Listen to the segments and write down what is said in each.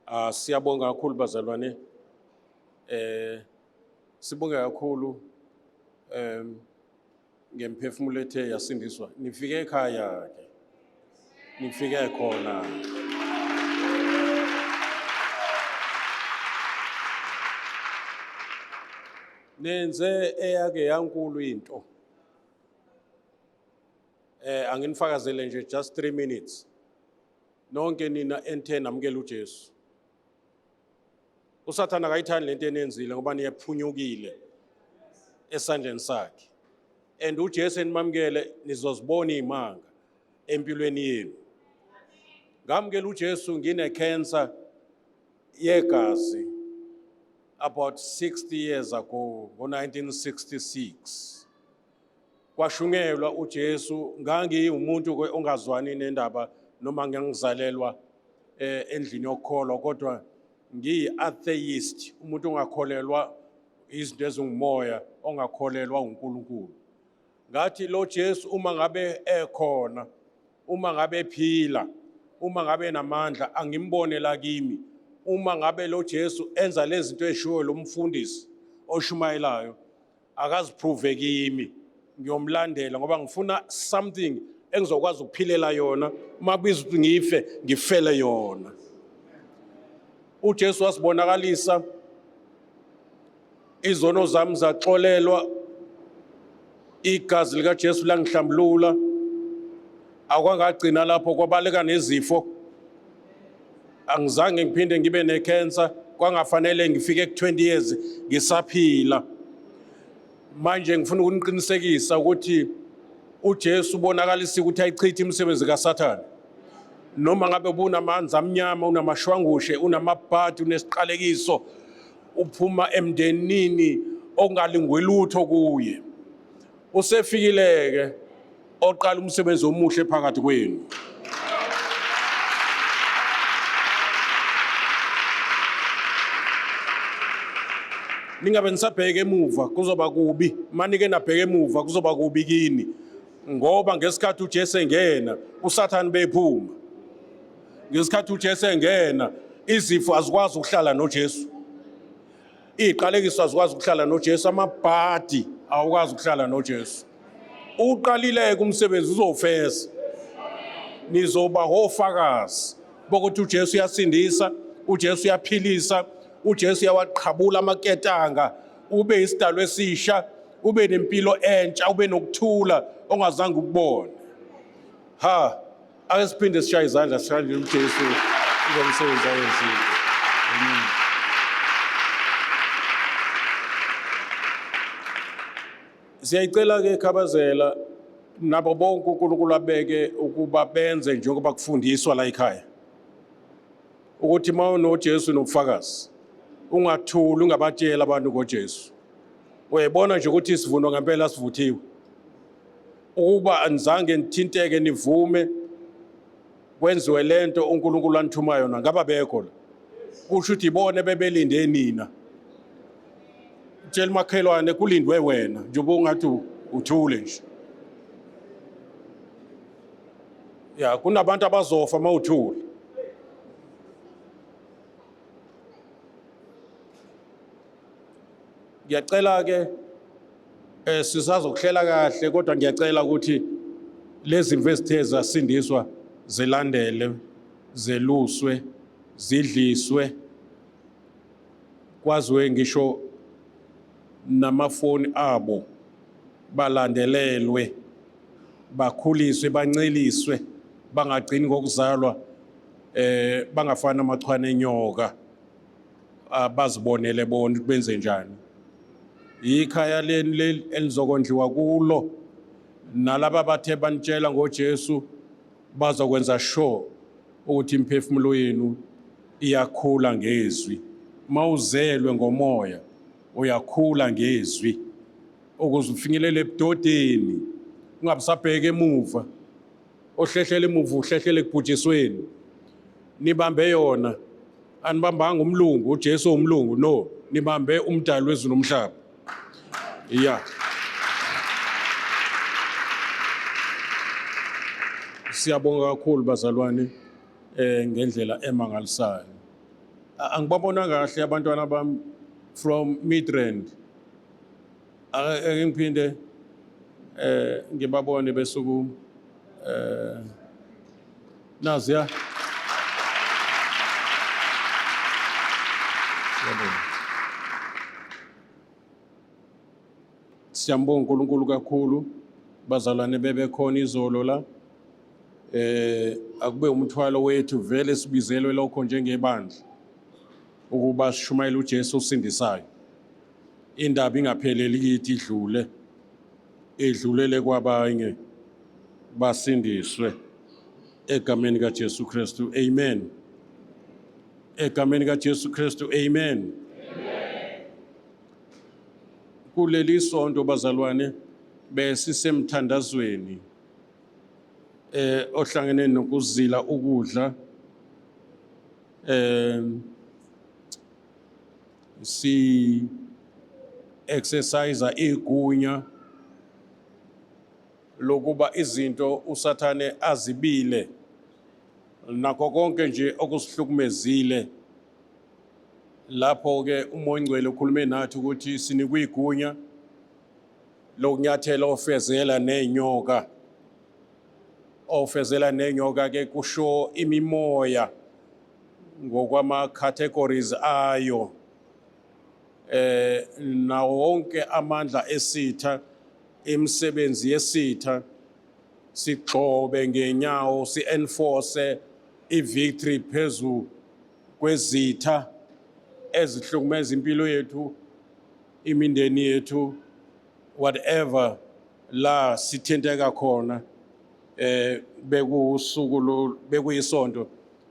Ah, siyabonga kakhulu bazalwane. Sibonge kakhulu ngemphefumulo ethe yasindiswa. Nifike ekhaya ke. Nifike khona. Nenze eyake yankulu into. Anginifakazele nje just 3 minutes. Nonke nina enithe namukela uJesu. USathane akayithandi lento enenzile ngoba niyephunyukile esandleni sakhe. And uJesu enimamukele nizozibona izimanga empilweni yenu. Ngamukela uJesu ngine cancer yegazi about 60 years ago ngo-1966. Kwashungelwa uJesu, ngangiwumuntu ongazwani nendaba noma ngangizalelwa endlini yokukholwa, kodwa ngiyi-atheist, umuntu ongakholelwa izinto ezingumoya, ongakholelwa uNkulunkulu. Ngathi lo Jesu uma ngabe ekhona, uma ngabe ephila, uma ngabe enamandla, angimbone la kimi. Uma ngabe lo Jesu enza lezi zinto eshiwo lo mfundisi oshumayelayo, akaziprove kimi, ngiyomlandela ngoba ngifuna something engizokwazi ukuphilela yona. Uma kubiza ukuthi ngife, ngifele yona. UJesu wasibonakalisa, izono zami zaxolelwa, igazi likaJesu langihlambulula. Akwangagcina lapho, kwabaleka nezifo. Angizange ngiphinde ngibe necancer, kwangafanele ngifike ku-20 years ngisaphila. Manje ngifuna ukuniqinisekisa ukuthi uJesu ubonakalisa ukuthi ayichithe imisebenzi kaSathane. Noma ngabe ubunamanzi amnyama, unamashwangushe, unamabhadi, unesiqalekiso, uphuma emndenini ongalingwe lutho kuye. Usefikile-ke oqala umsebenzi omuhle phakathi kwenu. Ningabe nisabheka emuva, kuzoba kubi. Manike nabheka emuva, kuzoba kubi kini. Ngoba ngesikhathi uJesu engena, uSathane bephuma. Ngesikhathi uJesu engena, izifo azikwazi ukuhlala noJesu. Iziqalekiso azikwazi ukuhlala noJesu, amabhadi awukwazi ukuhlala noJesu. Uqalile umsebenzi uzowufeza. Nizoba ofakazi bokuthi uJesu uyasindisa, uJesu uyaphilisa, uJesu uyawaqhabula amaketanga, ube isidalwa esisha, ube nempilo entsha, ube nokuthula ongazange ukubone. Ha, ake siphinde sishaye izandla sishaye uJesu ngomsebenzi ayenzile. Amen. Siyayicela ke Khabazela nabo bonke uNkulunkulu abeke ukuba benze njengoba kufundiswa la ekhaya, ukuthi uma unoJesu nobufakazi ungathuli, ungabatsheli abantu ngoJesu. Uyayibona nje ukuthi isivuno ngempela sivuthiwe. Ukuba anizange nithinteke nivume kwenziwe lento uNkulunkulu anithuma yona, ngaba bekho la. Kusho ukuthi ibone bebelinde nina. Tshela umakhelwane kulindwe wena njengoba ungathi uthule nje. Ya, kunabantu abazofa uma uthule. Ngiyacela ke sisazokuhlela kahle, kodwa ngiyacela ukuthi lezi zimvu ezithe zasindiswa zilandele, zeluswe, zidliswe, kwaziwe ngisho namafoni abo, balandelelwe, bakhuliswe, banceliswe, bangagcini ngokuzalwa, bangafani amachwane enyoka, bazibonele bona ukuthi benze njani. Ikhaya lenu leli elizokondliwa kulo, nalaba bathe banitshela ngoJesu bazokwenza sure ukuthi imiphefumulo yenu iyakhula ngezwi. Mawuzelwe ngomoya uyakhula ngezwi ukuze ufinyelele ebudodeni, ungabusabheka emuva. Ohlehlela emuva uhlehlela ekubhujisweni. Nibambe yona, anibambanga umlungu, uJesu umlungu, no, nibambe umdali wezulu nomhlaba. Yeah. Siyabonga kakhulu bazalwane ngendlela emangalisayo. Angibabona kahle abantwana bami from Midrand. Ake ngiphinde ngibabone besukuma. Naziya. Siyabonga. Siyambonga uNkulunkulu kakhulu bazalwane bebekhona izolo la. Akube umthwalo wethu vele sibizelwe lokho njengebandla ukuba sishumayele uJesu osindisayo. Indaba ingapheleli kithi, idlule idlulele kwabanye basindiswe egameni kaJesu Kristu. Amen. Egameni kaJesu Kristu. Amen. Kuleli sonto, bazalwane, besisemthandazweni ohlangene nokuzila ukudla, si exercise igunya lokuba izinto uSathane azibile nakho konke nje okusihlukumezile. Lapho ke uMoya oNgcwele ukhulume nathi ukuthi sinikwe igunya lokunyathela ofezela nenyoka. Ofezela nenyoka ke kusho imimoya ngokwama categories ayo, nawo wonke amandla esitha, imisebenzi yesitha, sigxobe ngenyawo, si-enforce i-victory phezu kwezitha ezihlukumeza impilo yethu, imindeni yethu, whatever la sithinteka khona. Bekusuku lo bekuyisonto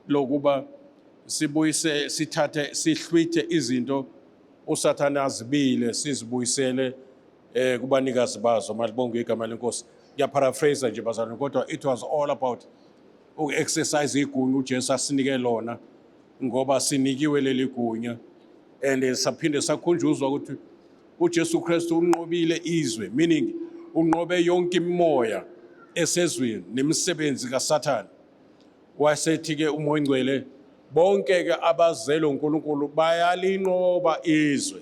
lokuba sibuyise, sithathe, sihlwithe izinto uSathane azibile, sizibuyisele kubanikazi bazo. Malibonge igama leNkosi. Ngiyaparaphrase nje, bazalwane, kodwa it was all about uku-exercise igunya uJesu asinike lona, ngoba sinikiwe leli gunya. And saphinde sakhunjuzwa ukuthi uJesu Kristu unqobile izwe, meaning unqobe yonke imimoya esezweni nemisebenzi kaSathane. Wasethi ke uMoya oNgcwele, bonke ke abazelwe uNkulunkulu bayalinqoba izwe,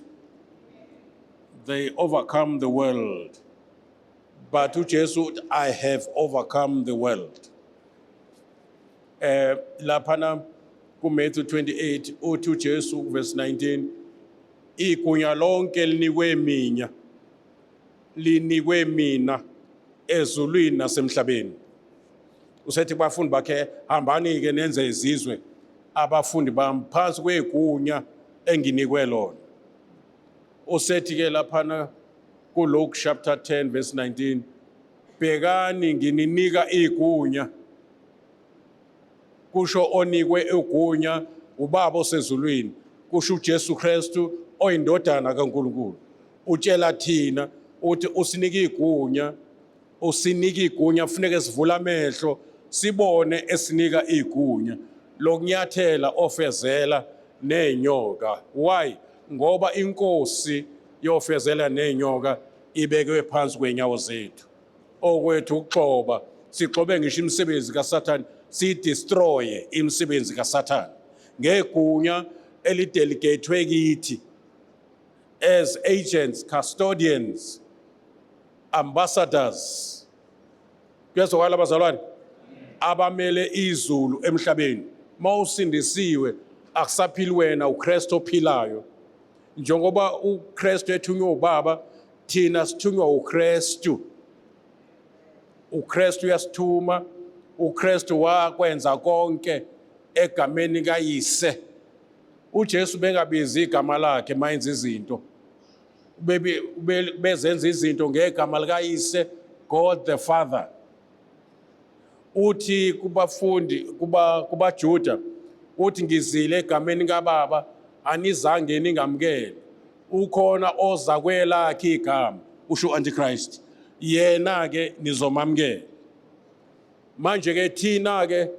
they overcome the world. But uJesu uthi, "I have overcome the world." Laphana kuMatthew 28 uthi uJesu, verse 19, "Igunya lonke linikwe mina, linikwe mina ezulwini nasemhlabeni." Usethi kubafundi bakhe, "Hambani ke nenze izizwe abafundi bami phansi kwegunya enginikwe lona." Usethi ke laphana kuLuke chapter 10 verse 19, "Bhekani, ngininika igunya." Kusho onikwe igunya uBaba osezulwini, kusho uJesu Kristu oyindodana kaNkulunkulu. Utshela thina uthi usinika igunya, usinika igunya. Kufuneke sivule amehlo sibone esinika igunya lokunyathela ofezela nenyoka. Why? Ngoba inkosi yofezela nenyoka ibekwe phansi kwenyawo zethu. Okwethu ukuxoba, sixobe ngisho imisebenzi kaSathane, sidestroye imisebenzi kaSathane ngegunya elidelegatwe kithi as agents, custodians, ambassadors. Kuyezwakala, bazalwane? Abamele izulu emhlabeni. Mawusindisiwe, akusaphili wena, uKristu ophilayo. Njengoba uKristu ethunywe ubaba, thina sithunywa uKristu. uKristu uyasithuma. uKristu wakwenza konke egameni kaYise. uJesu bengabizi igama lakhe mayenza izinto, bezenza izinto ngegama likaYise, God the Father. Uthi kubafundi, kuba kubaJuda, uthi, "Ngizile egameni kaBaba, anizange ningamukele. Ukhona oza kwelakhe igama," usho antichrist, "yena ke nizomamukela." Manje ke thina ke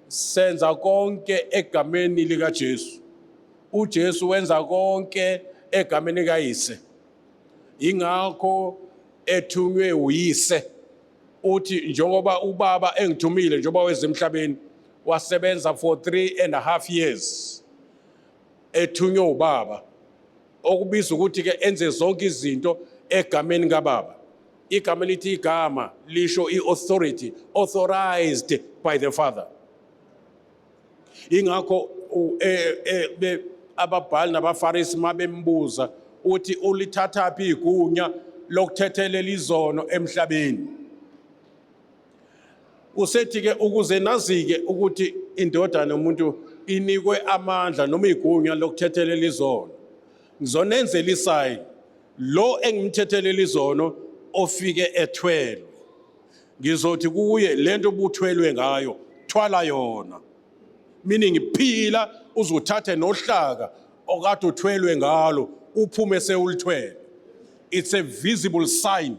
senza konke egameni likaJesu. UJesu wenza konke egameni kaYise, ingakho ethunywe uYise. Uthi, "Njengoba uBaba engithumile," njengoba weza emhlabeni wasebenza for 3.5 years. Ethunywe ubaba, okubiza ukuthi ke enze zonke izinto egameni kababa. Igama elithi igama lisho i-authority, authorized by the Father. Ingakho ababhali nabaFarisi mabembuza uthi ulithathaphi igunya lokuthethelela izono emhlabeni, usethi ke ukuze nazike ukuthi indodana yomuntu inikwe amandla noma igunya lokuthethelela izono, ngizonenzela i-sign: lo engimthethelela izono ofike ethwelwe, ngizothi kuye, lento obuthwelwe ngayo, thwala yona, meaning phila uzuthathe nohlaka okade uthwelwe ngalo, uphume sewulithwele. It's a visible sign,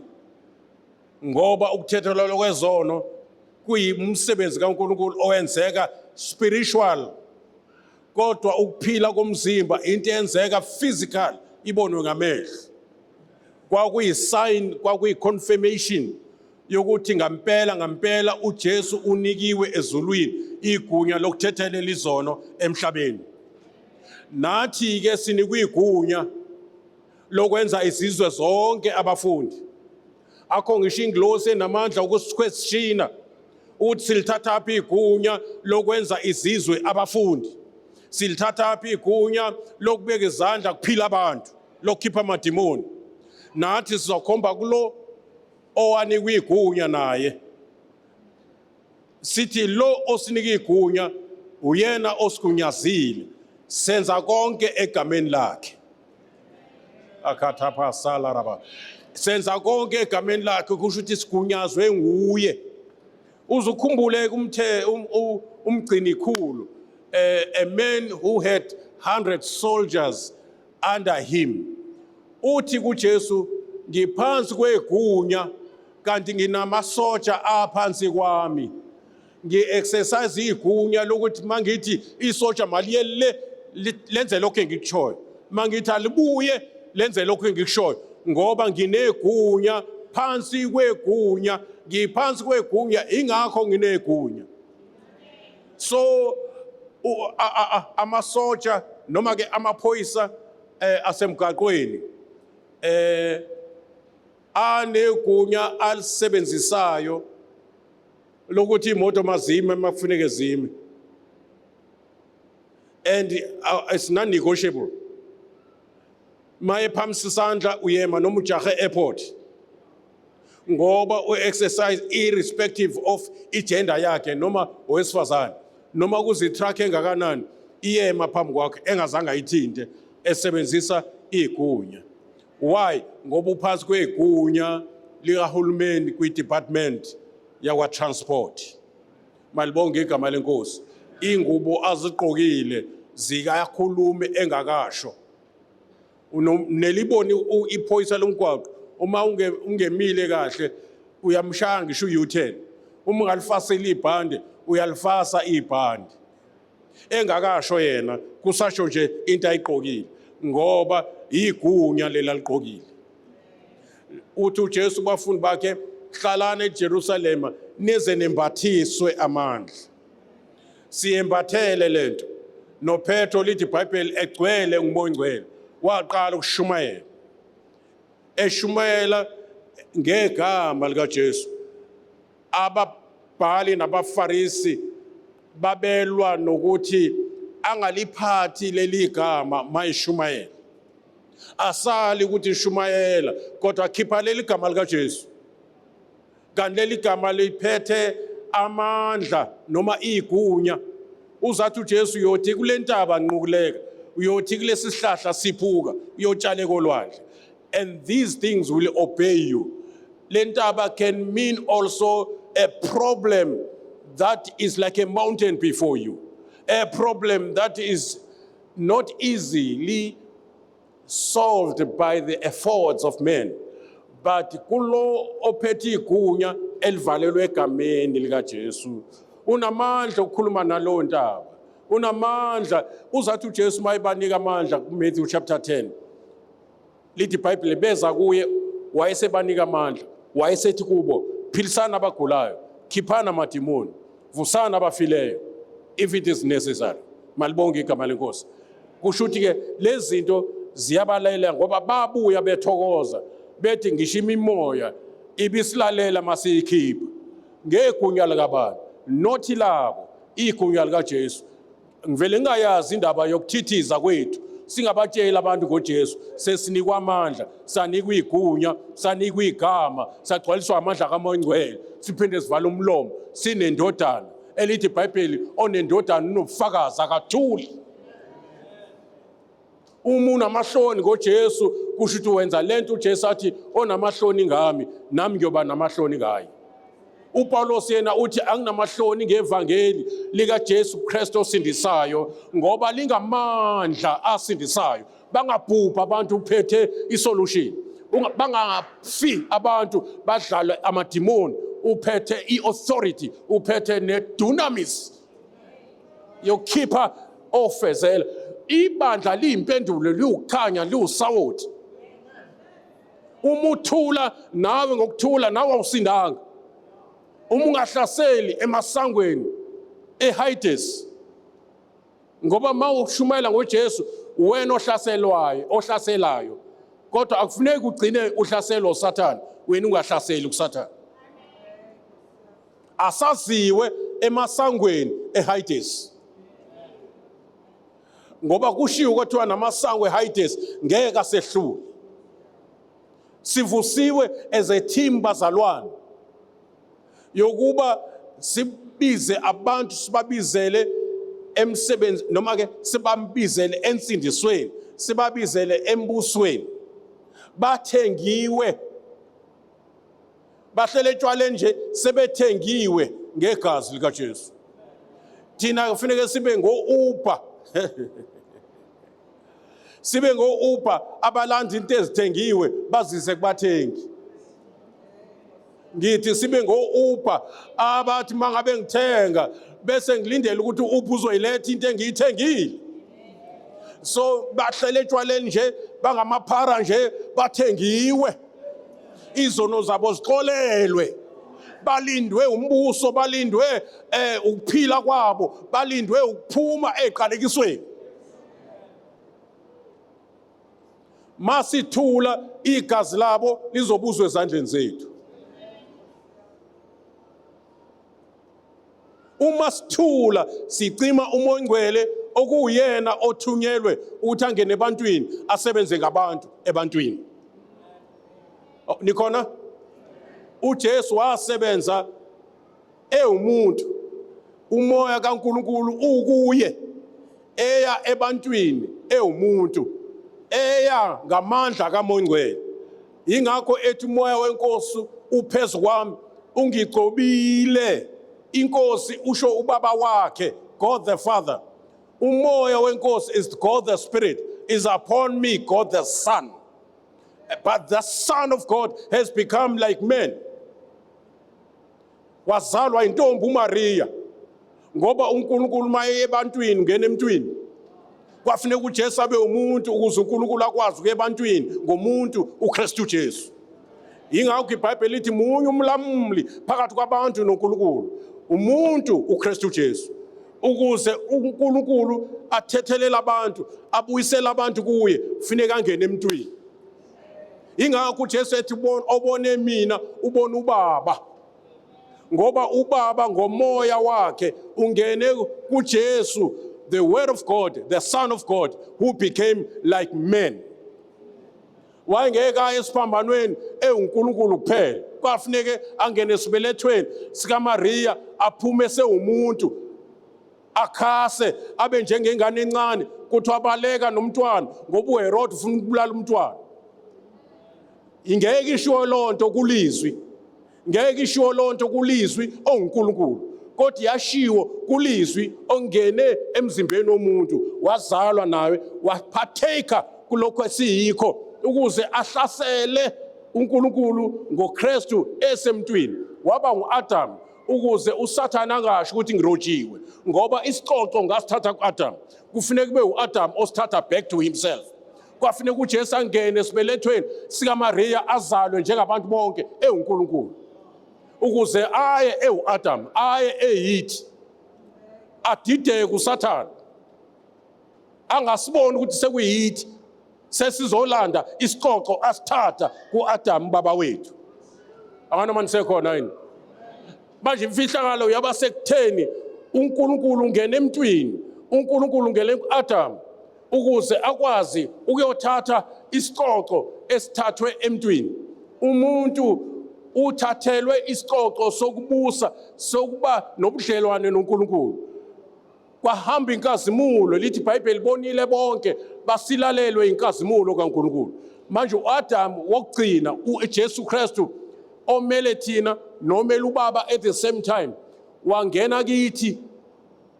ngoba ukuthethelelwa kwezono kuyimsebenzi kaNkulunkulu owenzeka spiritual, kodwa ukuphila komzimba into eyenzeka physical, ibonwe ngamehlo. Kwakuyi-sign, kwakuyi-confirmation yokuthi ngampela ngampela uJesu unikiwe ezulwini igunya lokuthethelela izono emhlabeni. Nathi ke sinikwe igunya lokwenza izizwe zonke abafundi. Akho ngisho ingilosi enamandla ukusiquestiona uthi silithathaphi igunya lokwenza izizwe abafundi, silithathaphi igunya lokubeka izandla kuphila abantu, lokukhipha amadimoni. Nathi sizokhomba kulo owanikwa igunya naye, sithi lo osinika igunya uyena osigunyazile, senza konke egameni lakhe. Akhathapha sala raba, senza konke egameni lakhe, kusho ukuthi sigunyazwe nguye. Uzukhumbule kumthe umgcini khulu, a man who had 100 soldiers under him, uthi kuJesu, "Ngiphansi kwegunya kanti nginamasotsha aphansi kwami. Ngi-exercise igunya lokuthi mangithi isotsha maliye le, lenze lokho engikushoyo, mangithi alibuye, lenze lokho engikushoyo, ngoba nginegunya phansi kwegunya, ngiphansi kwegunya, ingakho nginegunya." So amasotsha noma ke amaphoyisa asemgaqweni anegunya alisebenzisayo lokuthi imoto mazime makufuneke zime, and it's non negotiable. Maye phamisa isandla, uyema, noma ujahe airport, ngoba u-exercise irrespective of igender yakhe, noma owesifazane, noma kuze i-truck engakanani, iyema phambi kwakhe engazange ayithinte, esebenzisa igunya. Why? Ngoba uphansi kwegunya likahulumeni kwi-department yakwa-transport. Malibonge igama lenkosi. Ingubo azigqokile zikayakhuluma engakasho. Neliboni iphoyisa lomgwaqo, uma ungemile kahle, uyamshaya ngisho u-U-turn. Uma ungalifaseli ibhande, uyalifasa ibhande engakasho yena, kusasho nje into ayigqokile, ngoba igunya lela ligqokile. Uthi uJesu kubafundi bakhe, "Hlalani eJerusalema nize nembathiswe amandla." Siyembathele lento. NoPetro, lithi iBhayibheli, egcwele nguMoya oNgcwele, waqala ukushumayela, eshumayela ngegama likaJesu. Ababhali nabaFarisi babelwa nokuthi angaliphathi leli gama mayishumayela. Asali ukuthi ishumayela, kodwa khipha leli gama likaJesu, kanti leli gama liphethe amandla noma igunya. Uzathi uJesu, uyothi kule ntaba nqukuleka, uyothi kulesi sihlahla siphuka, uyotshala kolwandle, and these things will obey you. Le ntaba can mean also a problem that is like a mountain before you, a problem that is not easily solved by the efforts of men, but kulo ophethe igunya elivalelwe egameni likaJesu, unamandla ukukhuluma nalowo ntaba, unamandla. Uzathi uJesu mayibanika amandla kuMatthew chapter 10, lithi iBhayibheli beza kuye, wayesebanika amandla, wayesethi kubo, "Philisana abagulayo, khiphana amadimoni, vusana abafileyo, if it is necessary." Malibonge igama lenkosi. Kusho ukuthi ke lezi zinto ziyabalalela ngoba babuya bethokoza bethi ngisho imimoya ibisilalela masiyikhipha ngegunya likabani, nothi labo igunya likaJesu. Ngivele ngingayazi indaba yokuthithiza kwethu singabatsheli abantu ngoJesu. Sesinikwa amandla, sanikwa igunya, sanikwa igama, sagcwaliswa amandla kaMoya oNgcwele, siphinde sivale umlomo. Sinendodana elithi iBhayibheli, onendodana unobufakazi, akathuli. Uma unamahloni ngoJesu, kusho ukuthi wenza lento uJesu athi, onamahloni ngami, nami ngiyoba namahloni ngaye. UPawulos yena uthi, anginamahloni ngevangeli likaJesu Kristu osindisayo, ngoba lingamandla asindisayo. Bangabhubha abantu uphethe isolution, bangafi abantu badlalwe amadimoni uphethe i-authority, uphethe ne-dunamis yokukhipha ofezela. Ibandla liyimpendulo, liwukukhanya, liwusawoti. Uma uthula nawe ngokuthula, nawe awusindanga. Uma ungahlaseli emasangweni eHades, ngoba uma ushumayela ngoJesu, wena ohlaselwayo, ohlaselayo, kodwa akufuneki ugcine uhlaselwa uSathane, wena ungahlaseli kuSathane. Asaziwe emasangweni eHades, ngoba kushiwo kwathiwa namasango eHades ngeke asehlule. Sivusiwe as a team, bazalwane, yokuba sibize abantu, sibabizele emsebenzi, noma ke sibambizele ensindisweni, sibabizele embusweni. Bathengiwe, bahlele etshwaleni nje, sebethengiwe ngegazi likaJesu. Thina kufuneka sibe ngo-Uber, sibe ngo-Uber abalanda into ezithengiwe bazise kubathengi. Ngithi sibe ngo-Uber abathi mangabe ngithenga bese ngilindele ukuthi u-Uber uzoyiletha into engiyithengile. So bahlele etshwaleni nje, bangamaphara nje, bathengiwe, izono zabo zixolelwe, balindwe umbuso, balindwe ukuphila kwabo, balindwe ukuphuma eqalekisweni. Masithula, igazi labo lizobuzwa ezandleni zethu. Uma sithula, sicima uMoya oNgcwele, okuwuyena othunyelwe ukuthi angene ebantwini, asebenze ngabantu ebantwini. Oh, nikhona? UJesu wasebenza ewumuntu, umoya kaNkuluNkulu ukuye, eya ebantwini ewumuntu, eya ngamandla kaMoya oNgcwele. Ingakho ethi, umoya wenkosi uphezu kwami, ungigcobile. Inkosi usho ubaba wakhe, God the Father. Umoya wenkosi is God the Spirit, is upon me, God the Son. But the Son of God has become like men, wazalwa intombi uMaria, ngoba uNkulunkulu maye ebantwini ngena emntwini. Kwafuneka uJesu abe umuntu ukuze uNkulunkulu akwazi ukuya ebantwini ngomuntu uKristu Jesu. Ingakho iBhayibheli lithi munye umlamuli phakathi kwabantu noNkulunkulu, umuntu uKristu Jesu, ukuze uNkulunkulu athethelele abantu, abuyisele abantu kuye, kufuneka angene emntwini. Ingakho uJesu ethi, obone mina ubona uBaba, ngoba uBaba ngomoya wakhe ungene kuJesu, the Word of God, the Son of God who became like men. Wayengeke aye esiphambanweni ewuNkulunkulu kuphela, kwafuneke angene esibelethweni sikaMaria, aphume sewumuntu, akhase abe njengengane encane. Kuthiwa baleka nomntwana ngoba uHerod ufuna ukubulala umntwana. Ingeke ishiwo lonto kulizwi, ngeke ishiwo lonto kulizwi onguNkulunkulu, kodwa yashiwo kulizwi ongene emzimbeni womuntu, wazalwa nawe, waphatheka kulokho esiyikho, ukuze ahlasele uNkulunkulu ngoKristu esemntwini. Waba nguAdam ukuze uSathane angasho ukuthi ngirojiwe, ngoba isicoco ngasithatha kuAdam. Kufuneka kube uAdam osithatha back to himself. Kwafuneka uJesu angene esibelethweni sikaMaria, azalwe njengabantu bonke ewuNkulunkulu, ukuze aye ewu-Adam, aye eyithi, adideke uSathane. Angasiboni ukuthi sekuyithi sesizolanda isicoco asithatha kuAdam baba wethu. Anganoma nisekhona yini? Manje imfihlakalo yaba sekutheni uNkulunkulu ungena emntwini, uNkulunkulu ungena kuAdam ukuze akwazi ukuyothatha isicoco esithathwe emntwini. Umuntu uthathelwe isicoco sokubusa, sokuba nobudlelwane noNkulunkulu. Kwahamba inkazimulo, lithi iBhayibheli bonile bonke, basilalelwe inkazimulo kaNkulunkulu. Manje uAdam wokugcina, uJesu Kristu omele thina nomele uBaba at the same time, wangena kithi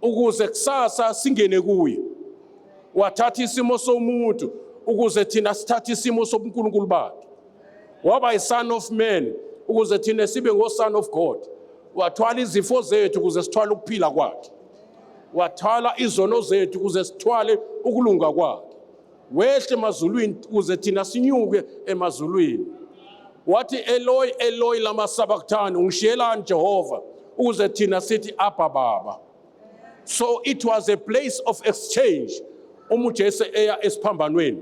ukuze kusasa singene kuye. Wathatha isimo somuntu ukuze thina sithathe isimo sobuNkulunkulu bakhe. Waba yi-son of man ukuze thina sibe ngo-son of God. Wathwala izifo zethu ukuze sithwale ukuphila kwakhe. Wathwala izono zethu ukuze sithwale ukulunga kwakhe. Wehle emazulwini ukuze thina sinyuke emazulwini. Wathi Eloi, Eloi lama sabachthani, ungishiyelani Jehova, ukuze thina sithi Abba Baba. So it was a place of exchange. Uma uJesu eya esiphambanweni,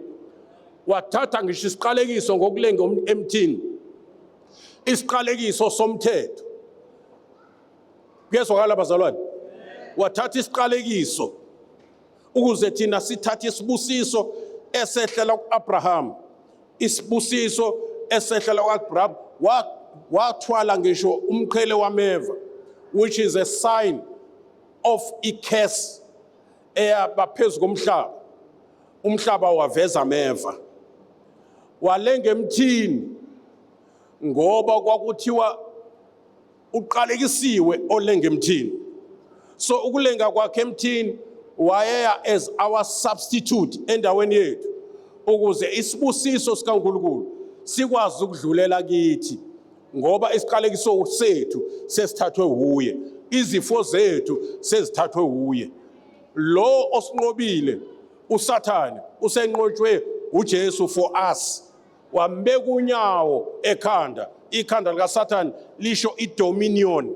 wathatha ngisho isiqalekiso ngokulenga emthini, isiqalekiso somthetho. Kuyezwakala bazalwane? Wathatha isiqalekiso ukuze thina sithathe isibusiso esehlela ku-Abraham, isibusiso esehlela ku-Abraham. Wathwala ngisho umqhele wameva, which is a sign of i-curse eyaba phezu komhlaba. Umhlaba waveza ameva, walenga emthini ngoba kwakuthiwa uqalekisiwe olenga emthini. So ukulenga kwakhe emthini, wayeya as our substitute endaweni yethu ukuze isibusiso sikaNkulunkulu sikwazi ukudlulela kithi, ngoba isiqalekiso sethu sesithathwe wuye, izifo zethu sezithathwe wuye. Lo osinqobile uSathane usenqotshwe uJesu for us. Wambeka unyawo ekhanda. Ikhanda likaSathane lisho idominion,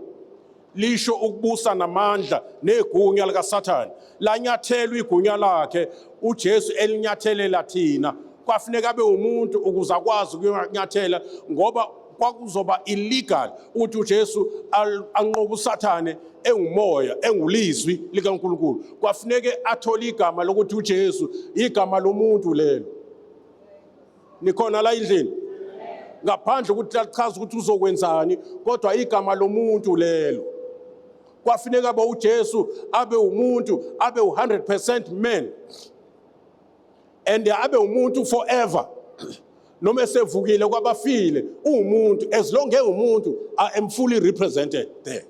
lisho ukubusa namandla negunya likaSathane. Lanyathelwa igunya lakhe uJesu elinyathelela thina. Kwafuneka abe umuntu ukuze akwazi ukunyathela, ngoba kwakuzoba illegal ukuthi uJesu anqobe uSathane engumoya, engulizwi likaNkulunkulu. Kwafuneke athole igama lokuthi uJesu, igama lomuntu lelo. Nikhona la endlini? Ngaphandle ukuthi lichaza ukuthi uzokwenzani, kodwa igama lomuntu lelo. Kwafuneka ba uJesu abe umuntu, abe u100% man and abe umuntu forever. Noma esevukile kwabafile, uwumuntu. As long ewumuntu, I am fully represented there.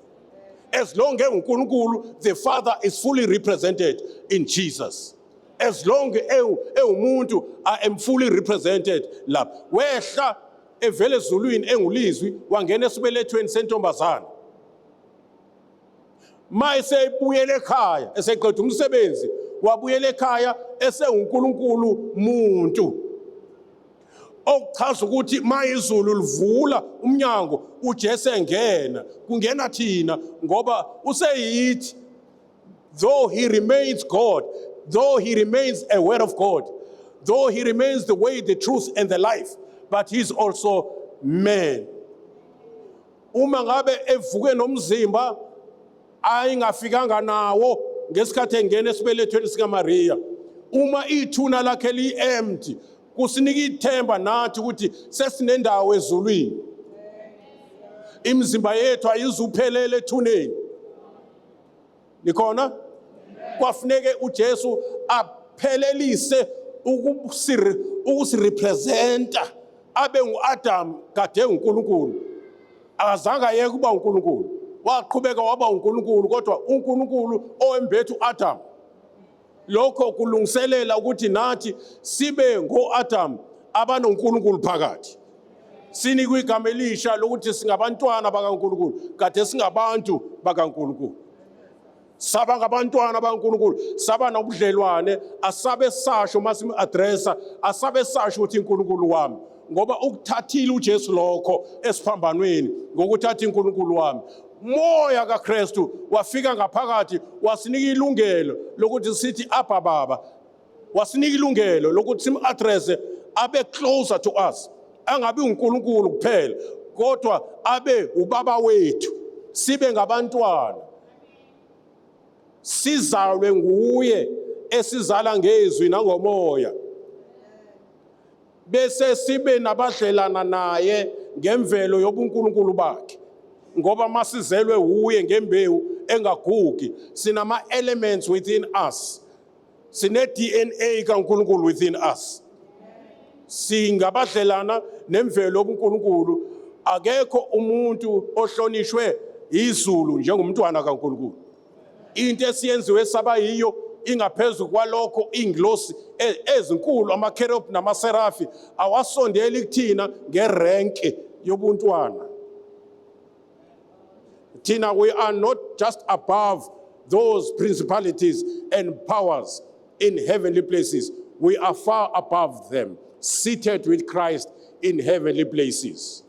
As long enguNkulunkulu, the Father is fully represented in Jesus. As long ewumuntu, I am fully represented lapha. Wehla evele ezulwini engulizwi, wangena esibelethweni sentombazana. Mayesebuyele ekhaya eseqeda umsebenzi, wabuyela ekhaya esewuNkulunkulu muntu, okuchaza ukuthi mayizulu livula umnyango uJesu engena, kungena thina, ngoba useyithi. Though he remains God, though he remains a word of God, though he remains the way, the truth and the life, but he's also man. Uma ngabe evuke nomzimba ayingafikanga nawo ngesikhathi engena esibelethweni sikaMaria, uma ithuna lakhe li-empty, kusinika ithemba nathi ukuthi sesinendawo ezulwini. Imizimba yethu ayizuphelela ethuneni. Nikhona? Kwafuneke uJesu aphelelise ukusirepresenta, abe nguAdam kade uNkulunkulu. Akazange ayeke ukuba uNkulunkulu, waqhubeka waba uNkulunkulu, kodwa uNkulunkulu owembethe uAdam. Lokho kulungiselela ukuthi nathi sibe ngoAdam abanoNkulunkulu phakathi, sinikwe igama elisha lokuthi singabantwana bakaNkulunkulu. Kade singabantu bakaNkulunkulu, saba ngabantwana bakaNkulunkulu, saba nobudlelwane. Asabe sasho masim-addressa, asabe sasho ukuthi uNkulunkulu wami, ngoba ukuthathile uJesu lokho esiphambanweni ngokuthatha iNkulunkulu wami. Moya kaKristu wafika ngaphakathi, wasinika ilungelo lokuthi sithi, "Abba, Baba." Wasinika ilungelo lokuthi sim-address, abe closer to us, angabi uNkulunkulu kuphela kodwa abe ubaba wethu, sibe ngabantwana, sizalwe nguye, esizala ngezwi nangomoya, bese sibe nabadlelana naye ngemvelo yobuNkulunkulu bakhe, ngoba masizelwe uye ngembewu engagugi, sinama elements within us, sine DNA kaNkulunkulu within us, singabadlelana nemvelo yobuNkulunkulu. Akekho umuntu ohlonishwe izulu njengomntwana kaNkulunkulu. Into esiyenziwe saba yiyo ingaphezulu kwalokho. Ingilosi ezinkulu, amakerubi namaserafi, awasondeli kuthina ngerenke yobuntwana. Thina, we are not just above those principalities and powers in heavenly places, we are far above them, seated with Christ in heavenly places.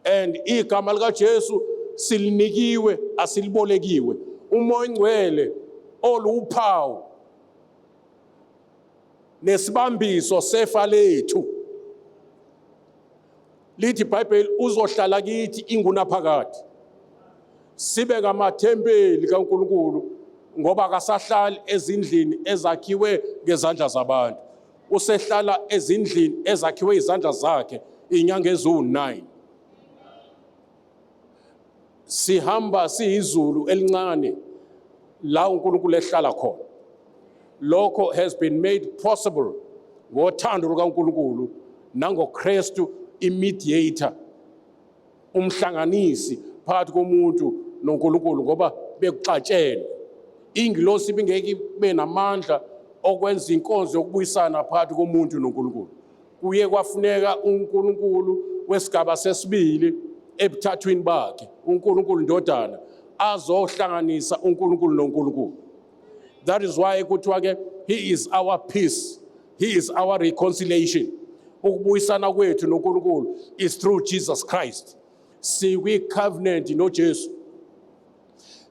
And igama likaJesu silinikiwe, asilibolekiwe. Umoya Ongcwele oluphawu nesibambiso sefa lethu, lithi iBhayibheli uzohlala kithi ingunaphakade, sibe ngamathempeli kaNkulunkulu, ngoba akasahlali ezindlini ezakhiwe ngezandla zabantu, usehlala ezindlini ezakhiwe izandla zakhe inyanga eziwu-9. Sihamba siyizulu elincane la uNkulunkulu ehlala khona. Lokho has been made possible ngothando lukaNkulunkulu nangoKristu, imediator, umhlanganisi phakathi komuntu noNkulunkulu, ngoba bekuxatshene. Ingilosi ibingeke ibe namandla okwenza inkonzo yokubuyisana phakathi komuntu noNkulunkulu. Kuye kwafuneka uNkulunkulu wesigaba sesibili ebuthathwini bakhe, uNkulunkulu Ndodana, azohlanganisa uNkulunkulu noNkulunkulu. That is why kuthiwa ke he is our peace, he is our reconciliation. Ukubuyisana kwethu noNkulunkulu is through Jesus Christ. Sikwi covenant noJesu,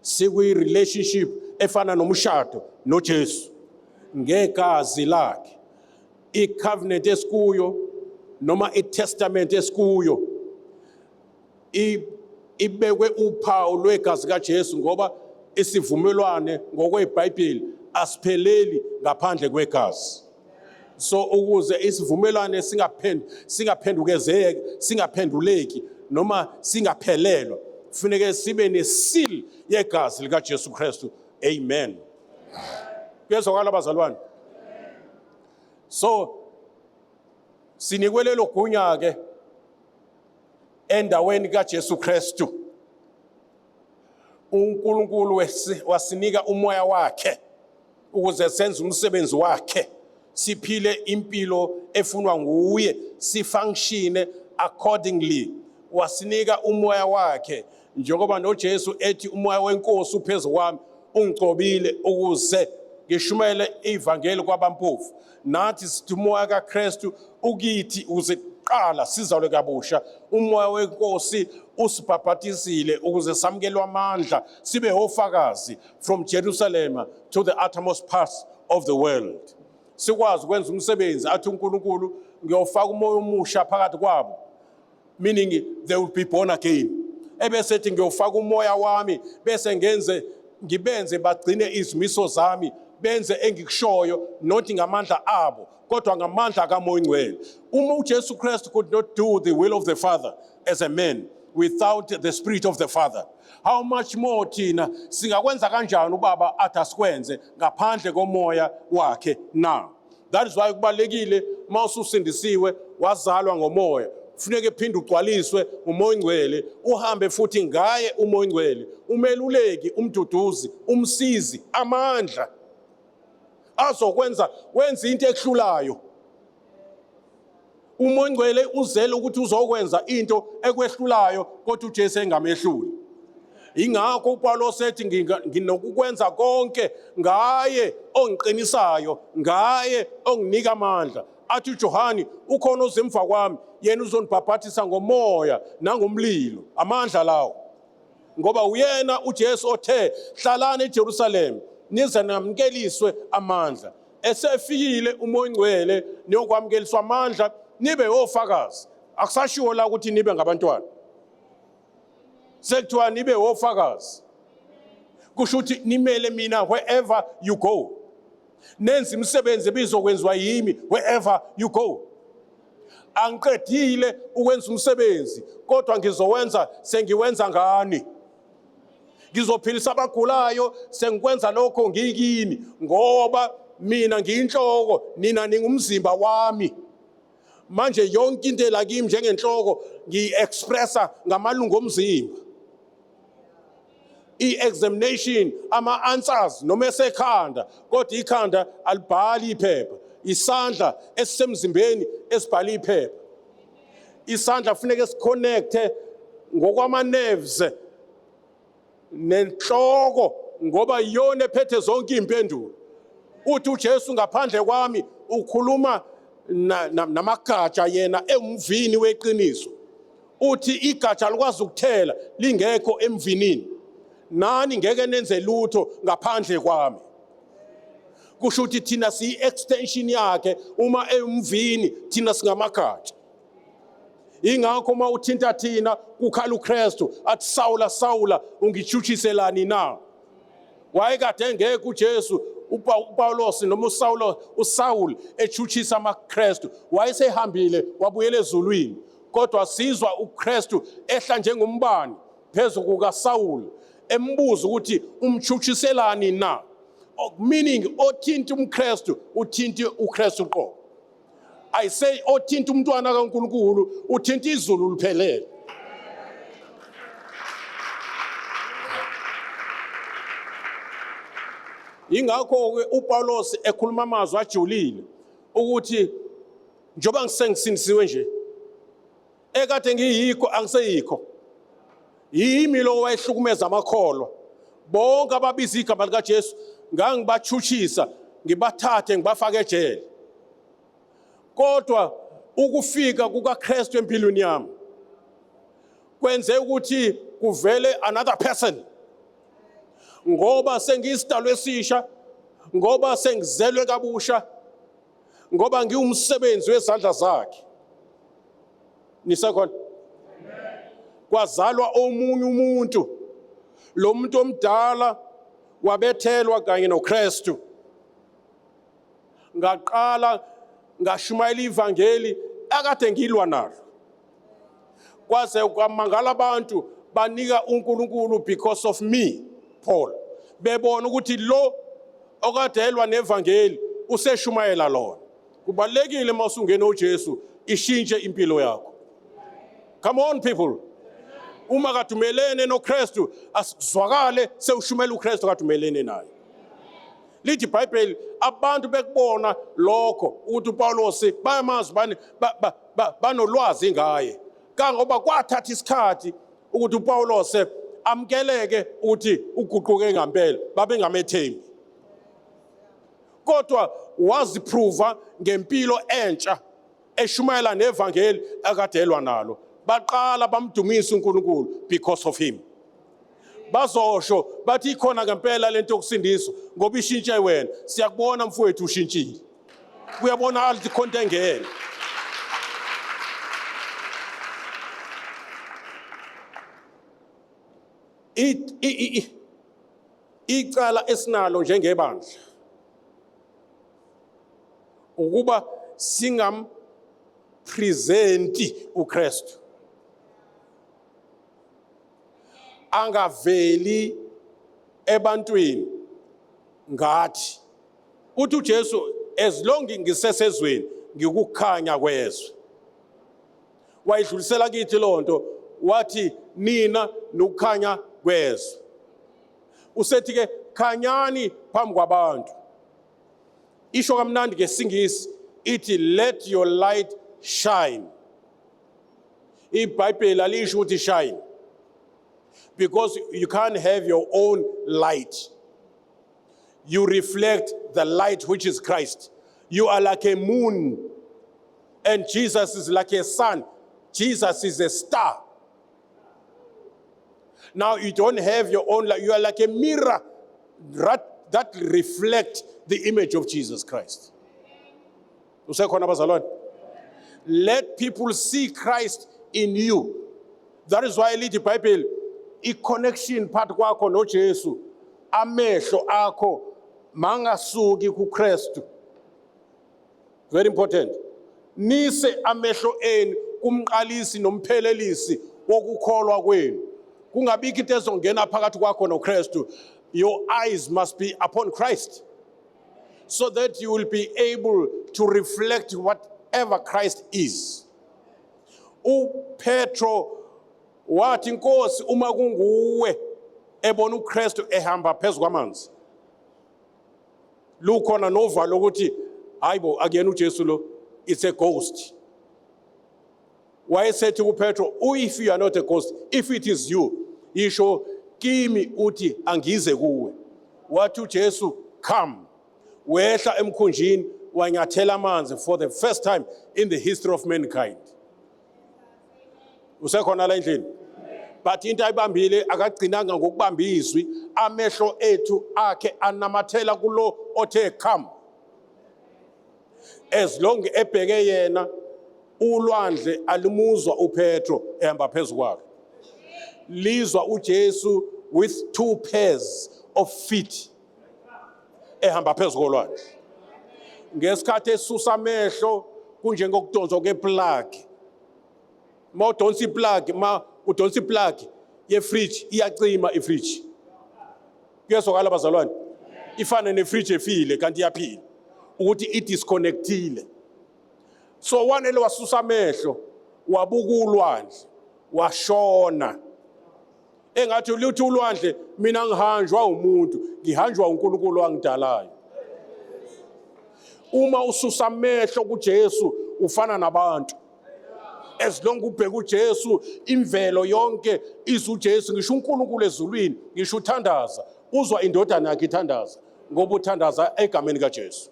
sikwi relationship efana nomshado noJesu ngegazi lakhe. I-covenant esikuyo noma i-testament esikuyo ibekwe uphawu lwegazi kaJesu, ngoba isivumelwane ngokweBhayibheli asipheleli ngaphandle kwegazi. So ukuze isivumelwane singaphendukezeki, singaphenduleki noma singaphelelwa, kufuneke sibe neseal yegazi likaJesu Kristu. Amen. Kuyezwakala, bazalwane? So sinikwe lelo gunya ke endaweni kaJesu Kristu. UNkulunkulu wasinika umoya wakhe ukuze senze umsebenzi wakhe, siphile impilo efunwa nguye, sifunctione accordingly. Wasinika umoya wakhe njengoba noJesu ethi, "Umoya wenkosi uphezu kwami, ungigcobile ukuze ngishumayele ivangeli kwabampofu." Nathi sithi umoya kaKristu ukithi ukuze qala sizalwe kabusha. Umoya wenkosi usibhabhatisile ukuze samukelwe amandla, sibe ofakazi from Jerusalem to the uttermost parts of the world, sikwazi ukwenza umsebenzi. Athi uNkulunkulu, "Ngiyofaka umoya omusha phakathi kwabo," meaning they will be born again. Ebese ethi, "Ngiyofaka umoya wami, bese ngenze ngibenze bagcine izimiso zami, benze engikushoyo, not ngamandla abo kodwa ngamandla kaMoya Ongcwele." Uma uJesu Christ could not do the will of the Father as a man without the spirit of the Father, how much more thina singakwenza kanjani ubaba athi asikwenze ngaphandle komoya wakhe na? That is why kubalekile, uma ususindisiwe, wazalwa ngomoya, kufuneka ephinde ugcwaliswe uMoya Ongcwele, uhambe futhi ngaye uMoya Ongcwele, umeluleki, umduduzi, umsizi, amandla azokwenza wenza into ekuhlulayo. UMoya Ongcwele uzele ukuthi uzokwenza into ekwehlulayo, kodwa uJesu engamehluli. Ingakho uPawulos ethi, "Nginokukwenza konke ngaye ongiqinisayo, ngaye onginika amandla." Athi uJohani, "Ukhona ozemva kwami, yena uzonibhabhathisa ngomoya nangomlilo." Amandla lawo, ngoba uyena uJesu othe, "Hlalani eJerusalem nize namukeliswe amandla." Esefikile uMoya oNgcwele niyokwamukeliswa amandla nibe ofakazi. Akusashiwo la ukuthi nibe ngabantwana. Sekuthiwa nibe ofakazi. Kusho ukuthi nimele mina wherever you go. Nenze imisebenzi ebizokwenziwa yimi wherever you go. Angiqedile ukwenza umsebenzi kodwa ngizowenza sengiwenza ngani. Ngizophilisa abagulayo sengikwenza lokho ngikini ngoba mina ngiyinhloko nina ningumzimba wami. Manje yonke into ela kimi njengenhloko ngiyi-expressa ngamalungu omzimba. I-examination ama-answers noma esekhanda kodwa ikhanda alibhali iphepha, isandla esisemzimbeni esibhala iphepha. Isandla kufuneka siconnecte ngokwama-nerves nenhloko ngoba iyona ephethe zonke iy'mpendulo. Uthi uJesu ngaphandle kwami ukhuluma namagatsha yena ewumvini weqiniso. Uthi igatsha likwazi ukuthela lingekho emvinini, nani ngeke nenze lutho ngaphandle kwami. Kusho ukuthi thina siyi-extension yakhe, uma ewumvini thina singamagatsha. Ingakho uma uthinta thina kukhala uKristu athi Sawula Sawula ungitshutshiselani na? Wayekade engekho uJesu uPawulos noma uSawulo uSaul etshutshisa amaKristu, wayesehambile wabuyela ezulwini, kodwa sizwa uKristu ehla njengombani phezu kukaSaul embuza ukuthi umtshutshiselani na? Meaning othinta umKristu uthinta uKristu uqobo. I say othinta umntwana kaNkulunkulu uthinta izulu liphelele. Ingakho ke uPawulos ekhuluma amazwi ajulile ukuthi njengoba ngisengisindisiwe nje ekade ngiyikho angiseyikho, yimi lo wayehlukumeza amakholwa bonke ababiza igama likaJesu, ngangibatshushisa ngibathathe ngibafake ejele. Kodwa ukufika kukaKristu empilweni yami kwenze ukuthi kuvele another person, ngoba sengiyisidalwa esisha, ngoba sengizelwe kabusha, ngoba ngiwumsebenzi wezandla zakhe. Nisekhona? Kwazalwa omunye umuntu, lo muntu omdala wabethelwa kanye noKristu. Ngaqala ngashumayela ivangeli akade ngilwa nalo, kwaze kwamangala abantu banika uNkulunkulu because of me Paul, bebona ukuthi lo okade elwa nevangeli useshumayela lona. Kubalekile mawusungena uJesu ishintshe impilo yakho. Come on people, uma kade umelene noKristu asikuzwakale sewushumela uKristu kade umelene naye. Lithi iBhayibheli abantu bekubona lokho ukuthi uPawulos bayamazi bani banolwazi ngaye, kangoba kwathatha isikhathi ukuthi uPawulos amkeleke ukuthi uguquke ngempela, babengamethembi. Kodwa waziprova ngempilo entsha eshumayela nevangeli akadelwa nalo. Baqala bamdumisa uNkulunkulu because of him. Bazosho bathi ikhona ngempela lento yokusindiswa ngoba ishintshe wena. Siyakubona mfowethu ushintshile. Kuyabonakala ukuthi khonto engene. Icala esinalo njengebandla ukuba singampresenti uKristu, angaveli ebantwini ngathi. Uthi uJesu as long ngisesezweni ngikukhanya kwezwe. Wayidlulisela kithi lonto, wathi nina nokukhanya kwezwe. Usethi ke khanyani phambi kwabantu. Isho kamnandi ngesingisi ithi let your light shine. iBhayibheli alisho ukuthi shine, because you can't have your own light. You reflect the light which is Christ. You are like a moon, and Jesus is like a sun. Jesus is a star. Now you don't have your own light. You are like a mirror right that reflect the image of Jesus Christ. Usekhona bazalwane? Let people see Christ in you. That is why lithi iBhayibheli i-connection phakathi kwakho noJesu, amehlo akho mangasuki kuKristu. Very important. Nise amehlo enu kumqalisi nomphelelisi wokukholwa kwenu. Kungabikho into ezongena phakathi kwakho noKristu. Your eyes must be upon Christ, so that you will be able to reflect whatever Christ is. UPetro wathi, "Inkosi, uma kunguwe," ebona uKristu ehamba phezu kwamanzi. Lukhona novalo ukuthi hayibo, akuyena uJesu lo, it's a ghost. Wayesethi kuPetro, "If you are not a ghost, if it is you, isho kimi uthi angize kuwe." Wathi uJesu, "Come." Wehla emkhunjini, wanyathela amanzi for the first time in the history of mankind. Usekhona la endlini? But into ayibambile, akagcinanga ngokubamba izwi, amehlo ethu akhe anamathela kulo othe come. As long ebheke yena, ulwandle alimuzwa uPetro ehamba phezu kwalo, lizwa uJesu with two pairs of feet ehamba phezu kolwandle. Ngesikhathi esusa amehlo, kunjengokudonswa kweplug. Ma udonsa iplug, ma udonsa iplug yefridge, iyacima ifridge. Kuyezwakala bazalwane? Ifane nefridge efile kanti iyaphila, ukuthi idisconnectile. So wanele wasusa amehlo, wabuka ulwandle, washona. Engathi luthi ulwandle, "Mina ngihanjwa umuntu, ngihanjwa uNkulunkulu wangidalayo." Uma ususa amehlo kuJesu, ufana nabantu. As long ubheka uJesu, imvelo yonke izuJesu. Ngisho uNkulunkulu ezulwini, ngisho uthandaza, uzwa indodana yakhe ithandaza, ngoba uthandaza egameni kaJesu.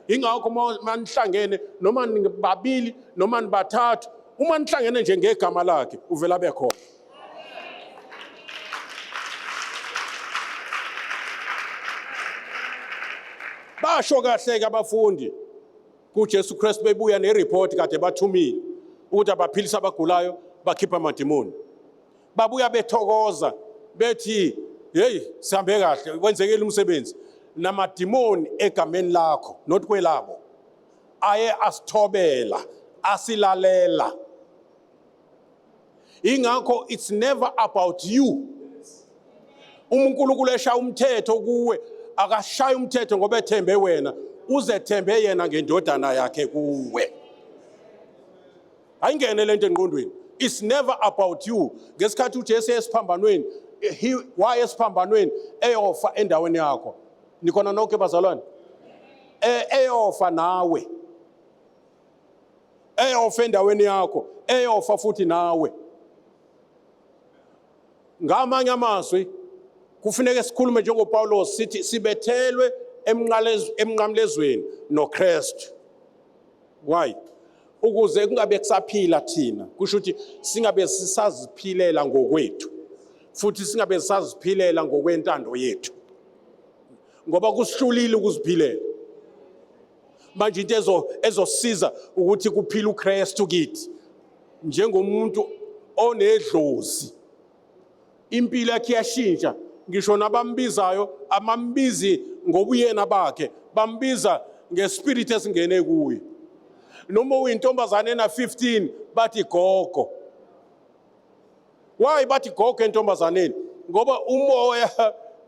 Ingakho manihlangene, noma nibabili noma nibathathu, uma nihlangene nje ngegama lakhe, uvela bekhona. Basho kahle ke abafundi kuJesu Kristu, bebuya nereport kade bathumile ukuthi abaphilisa abagulayo, bakhipha amadimoni. Babuya bethokoza bethi, "Hey, sihambe kahle, kwenzekile umsebenzi, namadimoni egameni lakho," not kwelabo, "aye asithobela, asilalela." Ingakho it's never about you. Uma uNkulunkulu eshaya umthetho kuwe, akashaya umthetho ngoba ethembe wena, uzethembe yena ngendodana yakhe kuwe. Ayingene lento engqondweni, it's never about you. Ngesikhathi uJesu esiphambanweni, he waye esiphambanweni eyofa endaweni yakho. Nikhona nonke bazalwane? Eyofa nawe, eyofa endaweni yakho, eyofa futhi nawe. Ngamanye amazwi, kufuneka sikhulume njengoPawulos sithi sibethelwe emnqamlezweni noKristu. Why? Ukuze kungabe kusaphila thina, kusho ukuthi singabe sisaziphilela ngokwethu, futhi singabe sisaziphilela ngokwentando yethu, ngoba kusihlulile ukuziphilela. Manje into ezosiza ukuthi kuphile uKristu kithi. Njengomuntu onedlozi, impilo yakhe iyashintsha. Ngisho nabambizayo amambizi ngobuyena bakhe, bambiza ngespirit esingene kuye. Noma uyintombazane ena 15, bathi gogo. Why bathi gogo entombazaneni? Ngoba umoya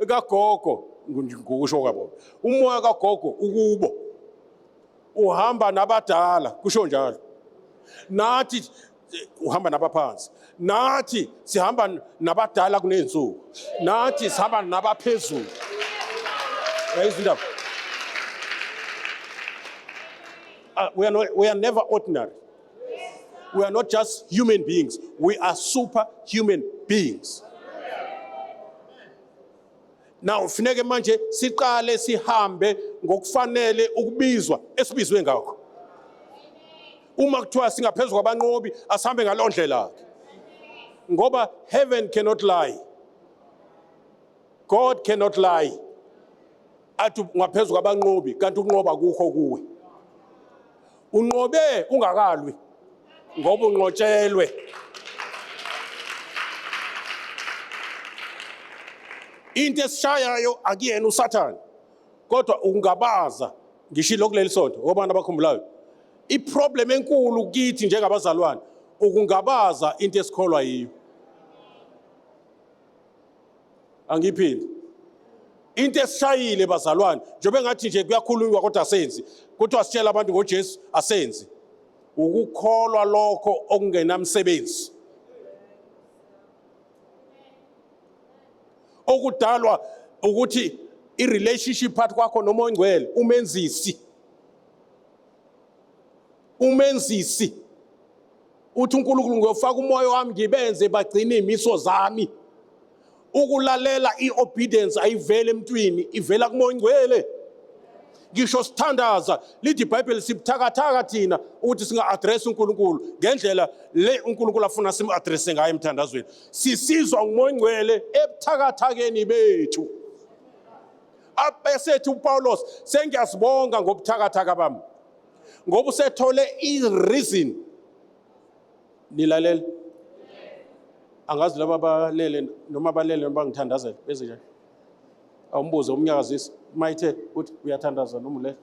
kagogo, ngokusho kwabo, umoya kagogo ukubo uhamba nabadala, kusho njalo. Nathi uhamba nabaphansi, nathi sihamba nabadala kuney'nsuku, nathi sihamba nabaphezulu. Uyayizwa indaba? We are never ordinary. We are not just human beings, we are superhuman beings. Now funeke manje siqale sihambe ngokufanele ukubizwa esibizwe ngakho. Uma kuthiwa singaphezulu kwabanqobi, asihambe ngaloo ndlela, ngoba heaven cannot lie, God cannot lie. Athi ngaphezu kwabanqobi, kanti ukunqoba kukho kuwe. Unqobe ungakalwi ngoba unqotshelwe. Into esishayayo akuyena uSathane, kodwa ukungabaza. Ngishilo kuleli sonto obani abakhumbulayo, iproblem enkulu kithi njengabazalwane ukungabaza into esikholwa yiyo. Angiphinde into esishayile bazalwane, njengoba engathi nje kuyakhulunywa kodwa asenzi, kuthiwa sitshela abantu ngoJesu asenzi, ukukholwa lokho okungenamsebenzi okudalwa ukuthi i-relationship phakathi kwakho noma ongcwele umenzisi umenzisi uthi uNkulunkulu ngiyofaka umoya wami ngibenze bagcine imiso zami. Ukulalela i-obedience ayivele emntwini, ivela kumoya ongcwele. Ngisho sithandaza lithi iBhayibheli sibuthakathaka thina ukuthi singa-address uNkulunkulu ngendlela le uNkulunkulu afuna sim-addresse ngayo emthandazweni. Sisizwa ngumoya ongcwele ebuthakathakeni bethu. Abesethi uPawulos, sengiyazibonga ngobuthakathaka bami, ngoba usethole i-reason. Nilalele, angazi laba balele noma balele noma bangithandazela beze njani. Awumbuze umnyakazisi mayithe uthi uyathandaza noma ulele.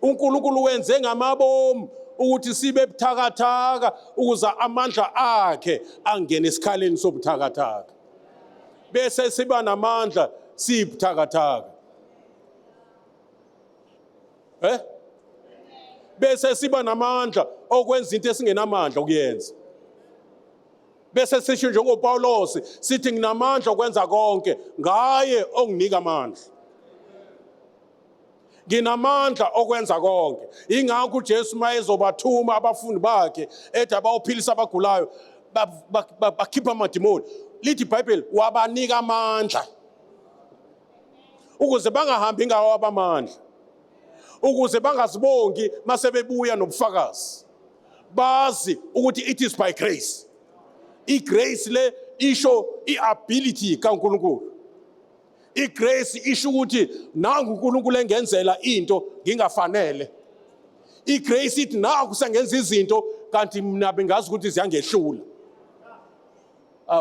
uNkulunkulu wenze ngamabomu ukuthi sibe buthakathaka ukuze amandla akhe angene esikhaleni sobuthakathaka, bese siba namandla sibuthakathaka. Bese siba namandla okwenza into esingenamandla ukuyenza. Bese sisho njengoPawulos sithi nginamandla okwenza konke ngaye onginika amandla. Nginamandla okwenza konke. Ingakho uJesu mayezobathuma abafundi bakhe ethi abawophilisa abagulayo, bakhipha amadimoni, lithi iBhayibheli wabanika amandla ukuze bangahambi ngawo abamandla, ukuze bangazibongi masebebuya nobufakazi, bazi ukuthi it is by grace. I-grace le isho i-ability kaNkulunkulu. I-grace isho ukuthi nangu uNkulunkulu engenzela into ngingafanele. I-grace ithi naku sengenza izinto kanti mina bengazi ukuthi ziyangehlula.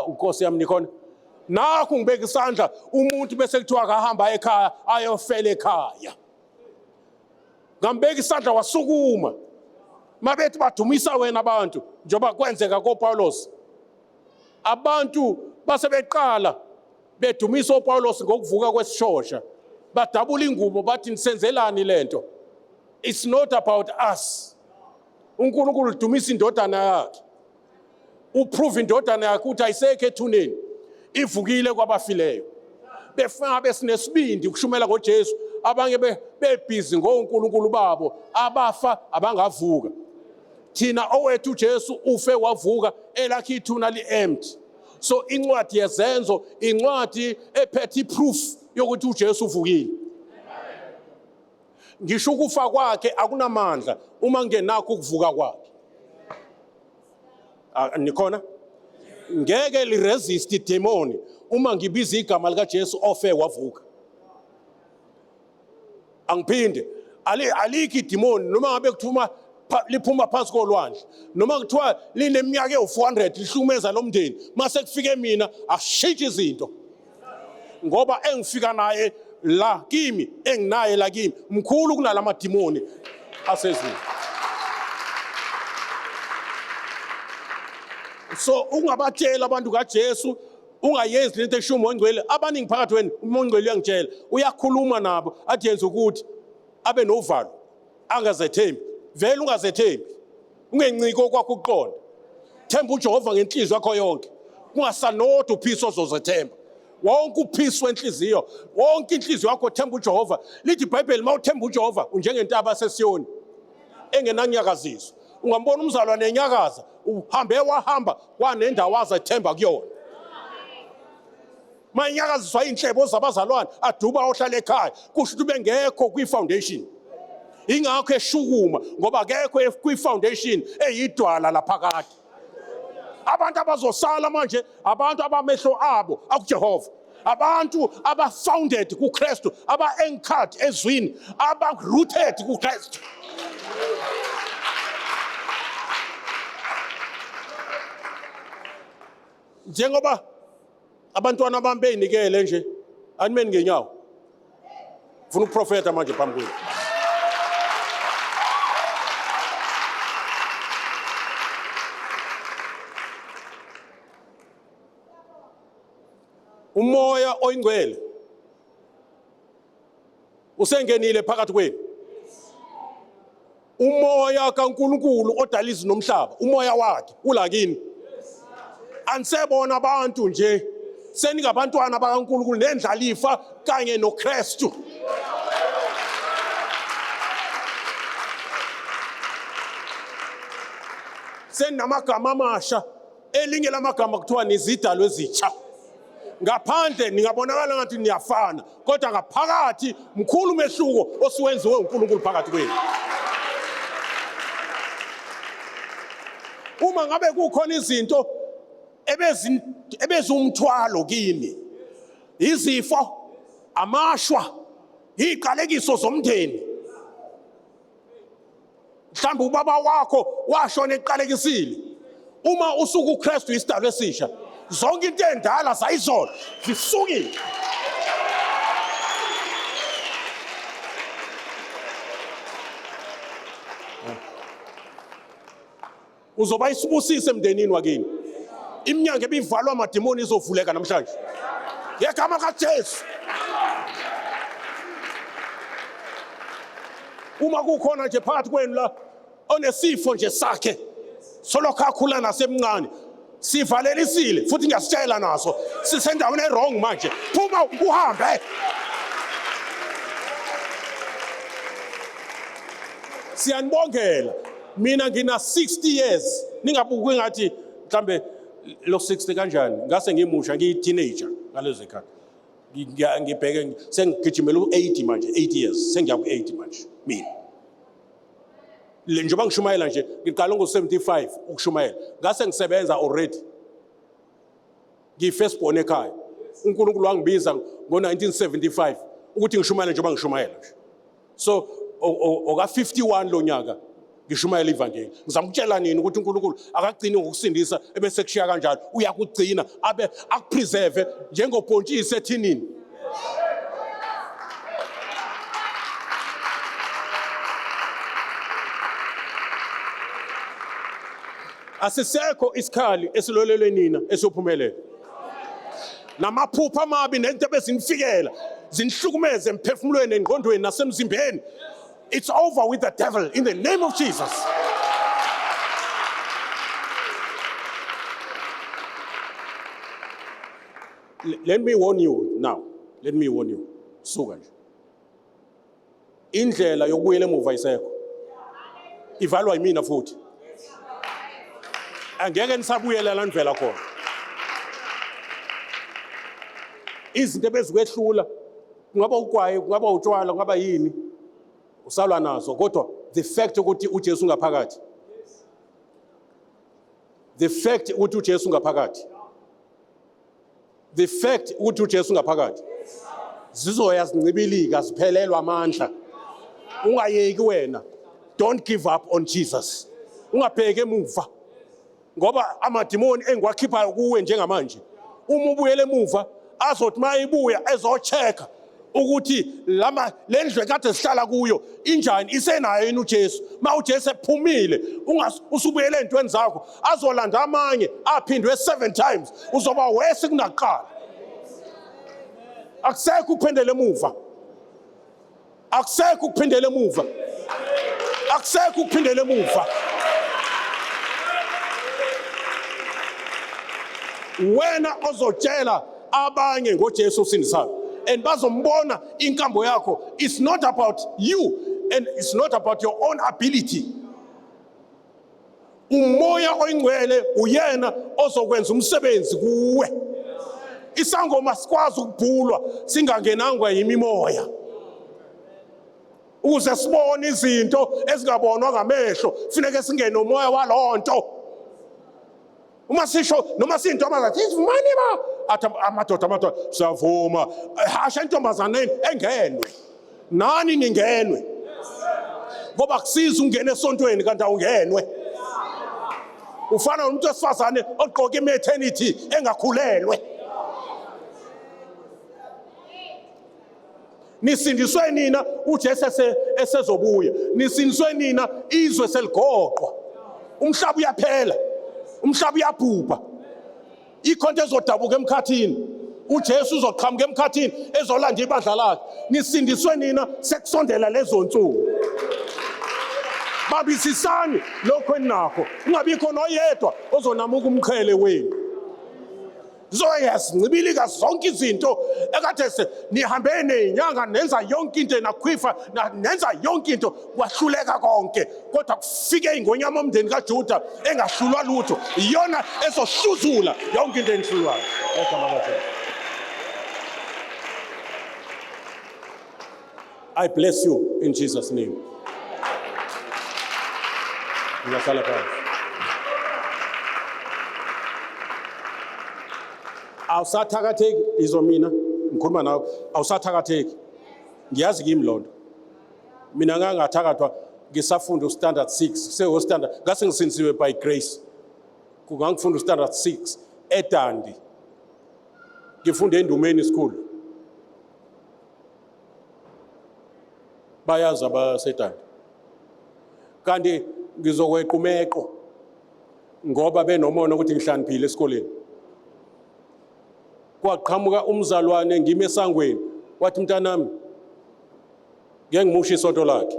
Nkosi yami, nikhona? Nakhu ngibeka isandla umuntu bese kuthiwa akahamba ekhaya ayofela ekhaya. Ngambeka isandla wasukuma. Mabethi badumisa wena abantu, njengoba kwenzeka koPawulos. Abantu base beqala bedumisa uPawulos ngokuvuka kwesishosha, badabula ingubo bathi nisenzelani lento? It's not about us. uNkulunkulu udumisa indodana yakhe, uprove indodana yakhe ukuthi ayisekho ethuneni, ivukile kwabafileyo. Befuna besinesibindi ukushumela ngoJesu, abanye bebhizi ngoNkulunkulu babo abafa abangavuka. Thina owethu uJesu ufe wavuka, elakhe ithuna li-empty. So incwadi yezenzo incwadi ephethe iproof yokuthi uJesu uvukile. Ngisho ukufa kwakhe akunamandla uma ngenakho ukuvuka kwakhe. Nikhona? Ngeke liresist idemoni uma ngibiza igama likaJesu ofe wavuka. Angiphinde, alikho idemoni noma ngabe kuthuma liphuma phansi kolwandle, noma kuthiwa lineminyaka ewu-400 lihlukumeza lo mndeni, mase kufike mina akushintshe izinto, ngoba engifika naye la kimi, enginaye la kimi mkhulu kunalamadimoni asezulu. So ungabatshela abantu kaJesu, ungayenzi lento esho uMoya oNgcwele. Abaningi phakathi wenu uMoya oNgcwele uyangitshela, uyakhuluma nabo athi yenza ukuthi abe novalo, angazethembi. Vele ungazethembi, ungenciki okwakho ukuqonda. Themba uJehova ngenhliziyo yakho yonke, kungasanodwa uphisi ozozethemba. Wonke uphisi wenhliziyo, wonke inhliziyo yakho themba uJehova. Lithi iBhayibheli mawuthemba uJehova unjengentaba yaseSiyoni engenanyakaziso. Ungambona umzalwane enyakaza, uhambe wahamba kwanendawo azethemba kuyona. Mayinyakaziswa inhlebo zabazalwane, aduba ohlala ekhaya, kusho ukuthi ubengekho kwi-foundation. Ingakho eshukuma, ngoba akekho kwi-foundation eyidwala laphakade. Abantu abazosala manje abantu abamehlo abo akuJehova, abantu aba-founded kuKristu, aba-anchored ezwini, aba-rooted kuKristu. Njengoba abantwana bami beyinikele nje, animeni ngenyawo. Ngifuna ukuprofetha manje phambi kwenu. Umoya oyingcwele usengenile phakathi kwenu. Umoya kaNkuluNkulu odala izulu nomhlaba, umoya wakhe ula kini. Anisebona abantu nje, seningabantwana bakaNkuluNkulu nendlalifa kanye noKristu. Seninamagama amasha, elinye lamagama kuthiwa nizidalwa ezitsha. Ngaphandle ningabonakala ngathi niyafana, kodwa ngaphakathi mkhulu umehluko osuwenziwe uNkulunkulu phakathi kwenu. Uma ngabe kukhona izinto ebeziwumthwalo kini, izifo, amashwa, iziqalekiso zomndeni, mhlawumbe ubaba wakho washona eqalekisile, uma usuka uKristu isidalwa esisha, zonke into endala zayizolo zisukile. Uzoba isibusiso emndenini wakini. Iminyango ebivalwa amadimoni izovuleka namhlanje ngegama kaJesu. Uma kukhona nje phakathi kwenu la onesifo nje sakhe solokhu akhula nasemncane, sivalelisile futhi ngiyasitshela naso sisendaweni e-wrong manje, phuma uhambe. Siyanibongela. Mina ngina 60 years, ningabuki ngathi mhlambe lo 60 kanjani, ngase ngimusha, ngiyi-teenager ngalezo zikhathi. Ngibheke sengigijimela u-80 manje, 8 years sengiya ku-80 manje mina. Le njengoba ngishumayela nje, ngiqale ngo-75 ukushumayela, ngase ngisebenza already, ngiyi-first born ekhaya. uNkulunkulu wangibiza ngo-1975 ukuthi ngishumayele njengoba ngishumayela nje. So oka-51 lo nyaka ngishumayela ivangeli. Ngizama ukutshela nini ukuthi uNkulunkulu akagcini ngokusindisa ebese kushiya kanjalo, uyakugcina abe akupreserve njengobhontshisi ethinini. Asisekho isikhali esilolelwe nina esiyophumelela. Namaphupho amabi nento ebezinifikela zinihlukumeze emphefumulweni, engqondweni nasemzimbeni, it's over with the devil in the name of Jesus. Let me warn you now, let me warn you, suka nje, indlela yokubuyela emuva isekho, ivalwa yimina futhi angeke nisabuyela la nivela khona. Izinto ebezikwehlula, kungaba ugwayi, kungaba utshwala, kungaba yini, usalwa nazo, kodwa the fact ukuthi uJesu ngaphakathi, the fact ukuthi uJesu ngaphakathi, the fact ukuthi uJesu ngaphakathi, zizoya zincibilika, ziphelelwa amandla. Ungayeki wena, don't give up on Jesus. Ungabheki emuva, ngoba amadimoni engiwakhiphayo kuwe njengamanje, uma ubuyele emuva azothi mayibuya ezochecka ukuthi lama le ndlu ekade sihlala kuyo injani, isenayo yini uJesu. Ma uJesu ephumile usubuyele ey'ntweni zakho, azolanda amanye aphindwe 7 times, uzoba wesi kunakuqala. Akusekho ukuphindela emuva, akusekho ukuphindela emuva, akusekho ukuphindela emuva. Wena ozotshela abanye ngoJesu osindisayo, and bazombona inkambo yakho. It's not about you and it's not about your own ability. Umoya oyingcwele uyena ozokwenza umsebenzi kuwe. Isangoma sikwazi ukubhulwa singangenangwa yimimoya, ukuze sibone izinto ezingabonwa ngamehlo funeke singene umoya walonto. Uma sisho noma siyintombazane sivumani ba athi amadoda amadoda siyavuma hasha intombazaneni engenwe nani ningenwe ngoba kusiza ungene esontweni kanti awungenwe ufana nomuntu wesifazane ogqoke imaternity engakhulelwe nisindiswe nina uJesu esezobuya nisindiswe nina izwe seligoqwa umhlaba uyaphela umhlaba uyabhubha ikhonto ezodabuka emkhathini uJesu uzoqhamuka emkhathini ezolanda ibandla lakhe nisindiswe nina sekusondela lezo nsuku babisisani lokho eninakho kungabikho noyedwa ozonamuka umqhele wenu zoyazincibilika zonke izinto ekade se nihambe nezinyanga nenza yonke into nakhwifa nenza yonke into kwahluleka konke kodwa kufike ingonyama omndeni kaJuda engahlulwa lutho iyona ezohluzula yonke into enihlulwayo ngegama likaJesu. I bless you in Jesus name. Ngingahlala phansi. Awusathakatheki izwa mina ngikhuluma nawe awusathakatheki. Ngiyazi kimi lonto. Mina ngangathakathwa ngisafunda ustandard 6 sewo standard ngase ngisindisiwe by grace. Kungangifunda ustandard 6 eDandi. Ngifunde eNdumeni school. Bayazi abasedandi kanti ngizokweqa umeqo ngoba benomona ukuthi ngihlaniphile esikoleni kwaqhamuka umzalwane ngime esangweni wathi mntanami ngeke ngimushe isonto lakhe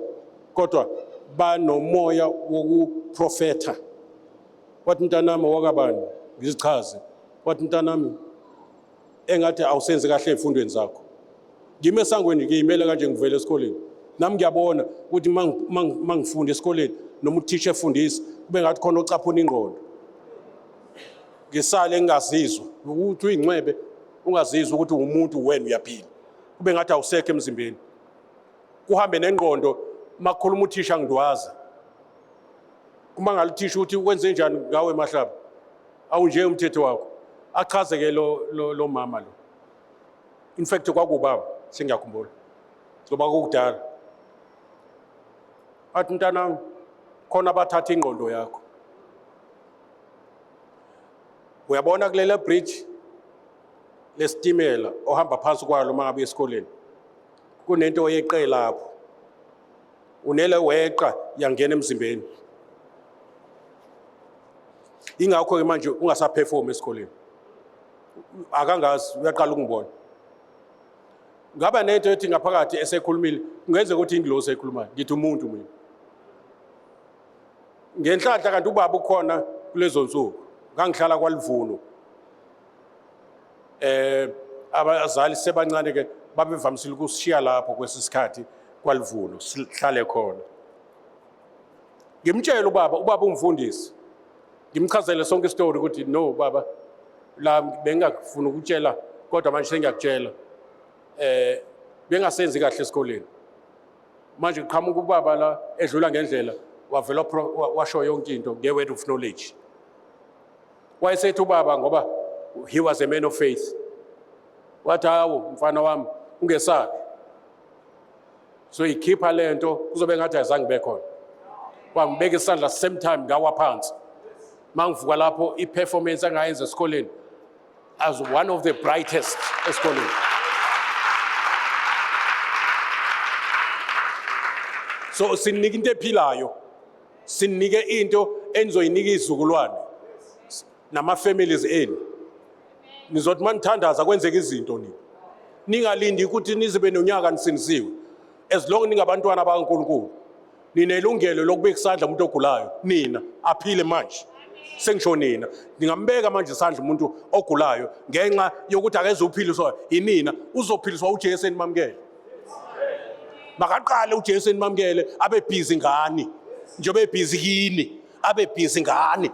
kodwa banomoya wokuprofetha wathi mntanami wakabani ngizichaze wathi mntanami engathi awusenzi kahle ezifundweni zakho ngime esangweni ngiyimele kanje ngivele esikoleni nami ngiyabona ukuthi mangifunda esikoleni noma uthisha efundisa kube ngathi khona ocaphuna ingqondo ngisale ngingazizwa ukuthi uyingcwebe ungazizwa ukuthi umuntu wena uyaphila kube ngathi awusekho emzimbeni kuhambe nengqondo makukhuluma uthisha ngidwaza kumangala uthisha ukuthi wenze njani ngawe mahlaba awunje umthetho wakho achaze ke lo lo, lo mama lo in fact kwakubaba sengiyakhumbula ngoba kukudala athi mntanami khona bathatha ingqondo yakho uyabona kulele bridge lesitimela ohamba phansi kwalo uma ngabe esikoleni kunento oyeqe lapho unele weqa yangena emzimbeni ingakho-ke manje ungasaperform esikoleni akangazi uyaqala ukungibona ngaba nento ethi ngaphakathi esekhulumile kungenzeka ukuthi ingilosi ekhulumayo ngithi umuntu mina ngenhlanhla kanti ubaba ukhona kulezo nsuku ngangihlala kwalivuno eh abazali sebancane ke babevamisile ukusishiya lapho kwesisikhathi kwalivuno sihlale khona ngimtshele ubaba ubaba umfundisi ngimchazele sonke isitori ukuthi no baba la bengingafuni ukutshela kodwa manje sengiyakutshela eh bengasenzi kahle esikoleni manje kuqhamuka ubaba la edlula ngendlela wavela washo yonke into nge-word of knowledge wayesethi ubaba ngoba he was a man of faith wathi hawu mfana wami ungesabi so ikhipha lento kuzobe ngathi ayizange ibe khona wangibeka isandla same time ngawa phansi mangivuka lapho i-performance angayenza esikoleni as one of the brightest esikoleni so sinika into ephilayo sinike into enizoyinika izizukulwane nama-families enu nizothi uma nithandaza kwenzeka izinto nini ningalindi ukuthi nizibe nonyaka nisindisiwe as long ningabantwana bakaNkulunkulu ninelungelo lokubeka isandla umuntu ogulayo nina aphile manje sengisho nina ningambeka manje isandla umuntu ogulayo ngenxa yokuthi akezuphiliswa inina uzophiliswa uJesu enimamukele makaqale uJesu enimamukele abe busy ngani njengoba ebhizi kini abe busy ngani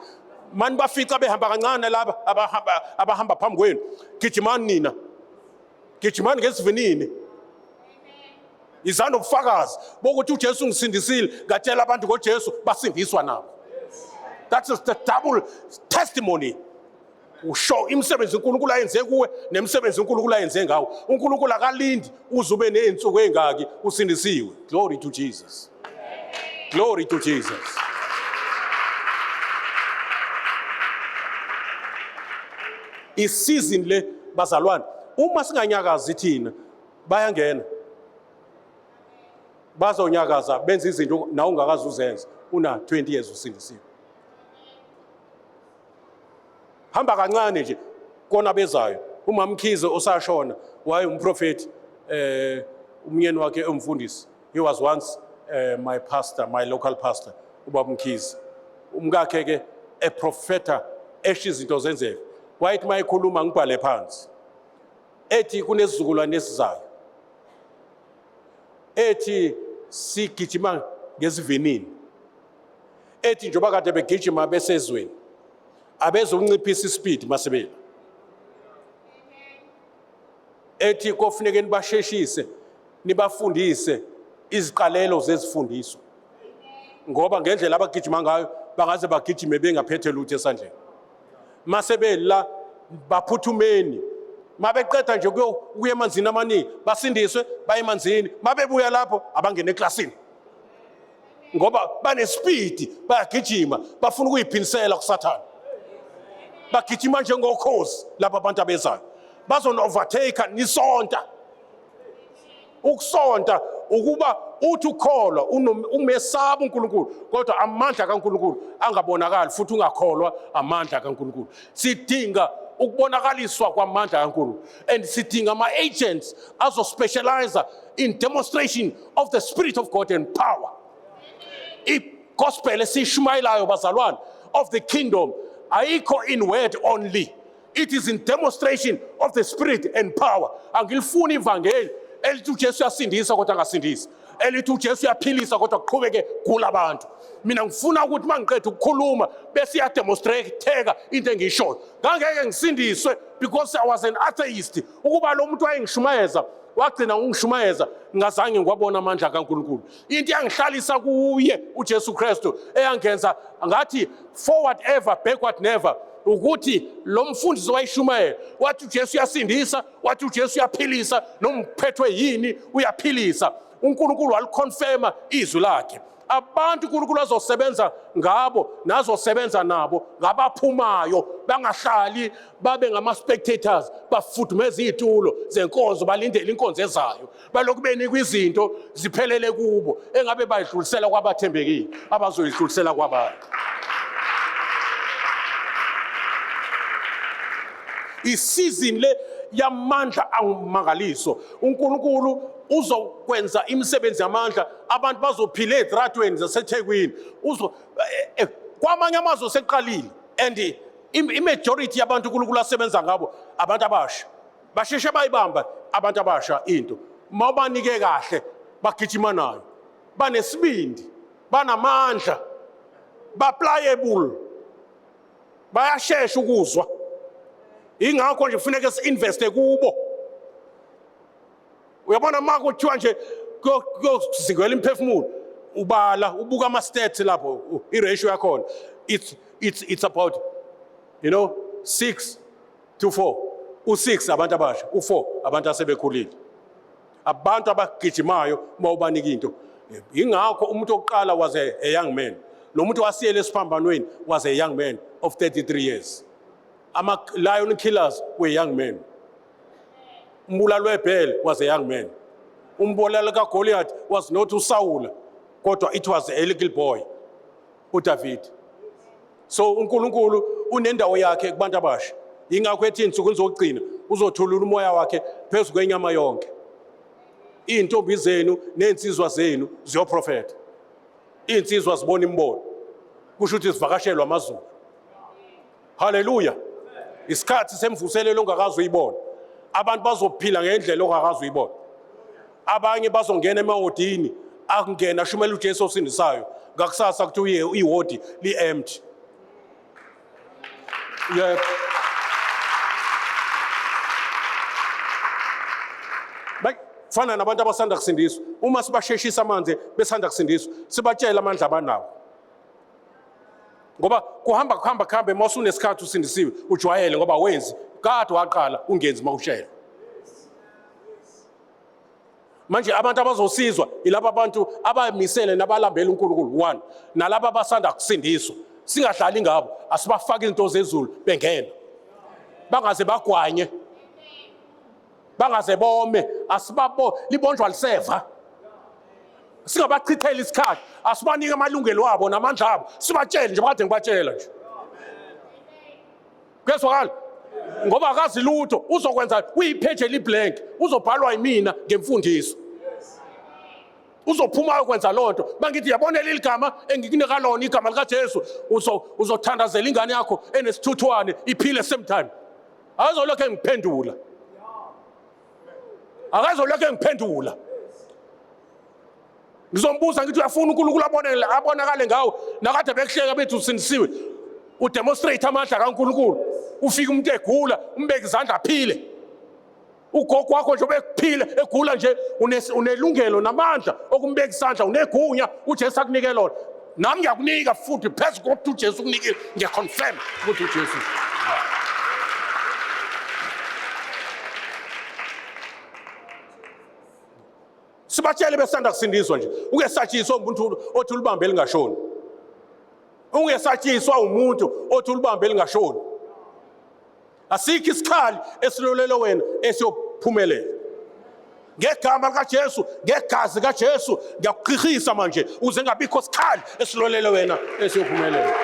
mani bafica behamba kancane laba abahamba abahamba phambi kwenu gijimani nina gijimani ngesivinini izani ubufakazi bokuthi uJesu ungisindisile ngatshela abantu ngoJesu basindiswa nabo that is the double testimony. Usho imisebenzi uNkulunkulu ayenze kuwe nemisebenzi uNkulunkulu ayenze ngawe. UNkulunkulu akalindi uze ube nezinsuku ezingaki usindisiwe. Glory to Jesus. Glory to Jesus. Isizini le bazalwane, uma singanyakazi thina bayangena. Bazonyakaza benza izinto nawe ungakaze uzenze una 20 years usindisiwe. Hamba kancane nje kona bezayo. UMamkhize osashona waye umprofeti, umyeni wakhe umfundisi. He was once my pastor, my local pastor, ubaba Mkhize. Umkakhe ke eprofeta esho izinto zenzeka. Wayethi mayekhuluma ngibhale phansi. Ethi kunesizukulwane esizayo. Ethi sigijima ngesivinini. Ethi njengoba kade begijima besezweni abezokunciphisa ispeed masebela. Ethi kofuneke nibasheshise nibafundise iziqalelo zezifundiso, ngoba ngendlela abagijima ngayo bangaze bagijime bengaphethe lutho esandleni. Masebela baphuthumeni, mabeqeda nje ukuya emanzini amaningi basindiswe baye emanzini, mabebuya lapho abangene eklasini ngoba banespeed, bayagijima, bafuna ukuyiphinisela kuSathane. Bagijima njengokhozi laba abantu abezayo, bazon-overtake nisonta. Ukusonta ukuba uthi ukholwa umesaba uNkulunkulu, kodwa amandla kaNkulunkulu angabonakali futhi ungakholwa amandla kaNkulunkulu. Sidinga ukubonakaliswa kwamandla kaNkulunkulu, and sidinga ama-agents azo-specialize in demonstration of the Spirit of God and power. I-gospel esiyishumayelayo bazalwane of the kingdom ayikho in word only, it is in demonstration of the Spirit and power. Angilifuni ivangeli elithi uJesu uyasindisa kodwa angasindisi, elithi uJesu uyaphilisa kodwa kuqhubeke gula abantu. Mina ngifuna ukuthi mangiqeda ukukhuluma bese iyademonstrateka into engiyishoyo. Ngangeke ngisindiswe because I was an atheist. Ukuba lo muntu wayengishumayeza wagcina ungishumayeza ngazange ngiwabona amandla kaNkulunkulu. Into yangihlalisa kuye uJesu Kristu eyangenza ngathi forward ever backward never, ukuthi lo mfundisi wayishumayela wathi uJesu uyasindisa, wathi uJesu uyaphilisa, noma uphethwe yini uyaphilisa. uNkulunkulu waliconfirma izwi lakhe. Abantu uNkulunkulu azosebenza ngabo nazosebenza nabo ngabaphumayo, bangahlali babe ngama-spectators, bafudumeze iy'tulo zenkonzo balindele inkonzo ezayo, balokhu benikwa izinto ziphelele kubo engabe bayidlulisela kwabathembekile abazoyidlulisela kwabanye. Isizini le yamandla angumangaliso, uNkulunkulu uzokwenza imisebenzi yamandla, abantu bazophila ezitratweni zaseThekwini. Uzo kwamanye amazwe seqalile, and i-majority yabantu uNkulunkulu asebenza ngabo abantu abasha, basheshe bayibamba abantu abasha into mawubanike kahle bagijima nayo, banesibindi, banamandla, ba-pliable, bayashesha ukuzwa. Ingakho nje kufuneka si-investe kubo. Uyabona uma kuthiwa nje kuyozingela imphefumulo, ubala ubuka ama-stats lapho, i-ratio yakhona it's about 6 to 4. U6 abantu abasha, u4 abantu asebekhulile, abantu abagijimayo uma ubanika into. Ingakho umuntu oqala was a young man. Lo muntu wasiyele esiphambanweni was a young man of 33 years. Ama lion killers were young men. Umbulali webhele was a young man. Umbulali kaGoliath was not uSawula, kodwa it was a little boy, uDavid. So uNkulunkulu unendawo yakhe kubantu abasha. Ingakho ethi insuku zokugcina uzothulula umoya wakhe phezu kwenyama yonke. Iy'ntombi zenu ney'nsizwa zenu ziyoprofetha. Iy'nsizwa zibona imibono, kusho ukuthi zivakashelwa amazulu. Haleluya! Isikhathi semvuselelo ongakaze uyibone. Abantu bazophila ngendlela ongakaze uyibone. Abanye bazongena emawodini, akungena ashumela uJesu osindisayo, ngakusasa kuthiwa iwodi li-empty. Yebo. Fana nabantu abasanda kusindiswa, uma sibasheshisa amanzi besanda kusindiswa, sibatshele amandla abanawo. Ngoba kuhamba kuhamba kuhambe, uma usunesikhathi usindisiwe, ujwayele, ngoba wenzi kade waqala ungenzi uma utshelwa. Manje abantu abazosizwa ilaba bantu abayimisele nabalambela uNkulunkulu, one, nalaba abasanda kusindiswa. Singadlali ngabo, asibafake izinto zezulu bengena, bangaze bagwanye, bangaze bome. Asibabo libonjwa liseva, singabachitheli isikhathi. Asibanike amalungelo abo namandla abo, sibatshele nje bakade ngibatshela nje. Kuyezwakala? Ngoba akazi lutho, uzokwenza kuyipage eliblank, uzobhalwa yimina ngemfundiso, uzophuma ayokwenza loo nto. Mangithi yabona leli gama engikunika lona, igama likaJesu, uzothandazela ingane yakho enesithuthwane iphile same time. Akazolokhu engiphendula, akazolokhu engiphendula. Ngizombuza ngithi, uyafuna uNkulunkulu abonele, abonakale ngawo? Nakade bekuhleka bethi usindisiwe, udemonstrate amandla kaNkulunkulu. Ufike umuntu egula, umbeke izandla, aphile. Ugogo wakho nje obekuphile egula nje, unelungelo namandla okumbeka isandla, unegunya uJesu akunike lona. Nami ngiyakunika futhi phezu kokuthi uJesu ukunikile, ngiyaconfirm ukuthi uJesu. Sibatshele besanda kusindiswa nje, ungesatshiswa umuntu othi ulibambe lingashoni, ungesatshiswa umuntu othi ulibambe lingashoni. Asikho isikhali esilolele wena esiyophumelela. Ngegama likaJesu, ngegazi kaJesu, ngiyakuqhihisa manje ukuze ngabikho sikhali esilolele wena esiyophumelela.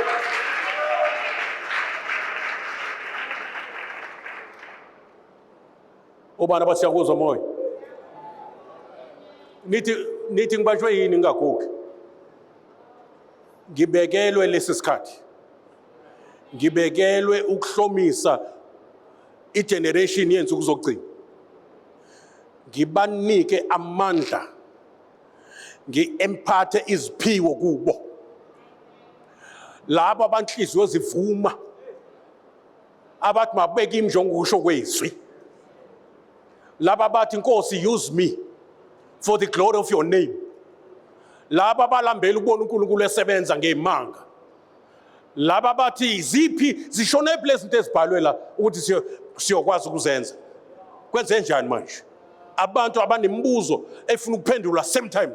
Ubani abathi siyakuzwa moya? Nithi ngibanjwe yini ngingagugi? Ngibekelwe lesi sikhathi, ngibekelwe ukuhlomisa igeneration yensuku zokugcina, ngibanike amandla, ngi-emphathe iziphiwo kubo labo abanhliziyo zivuma, abathi makube kimi njengokusho kwezwi, laba bathi, "Nkosi, use me for the glory of your name," laba balambela ukubona uNkulunkulu esebenza ngemanga, laba bathi ziphi, zishone phi lezi zinto ezibhalwe la ukuthi siyokwazi ukuzenza? Kwenze njani manje? Abantu abanemibuzo efuna ukuphendulwa same time,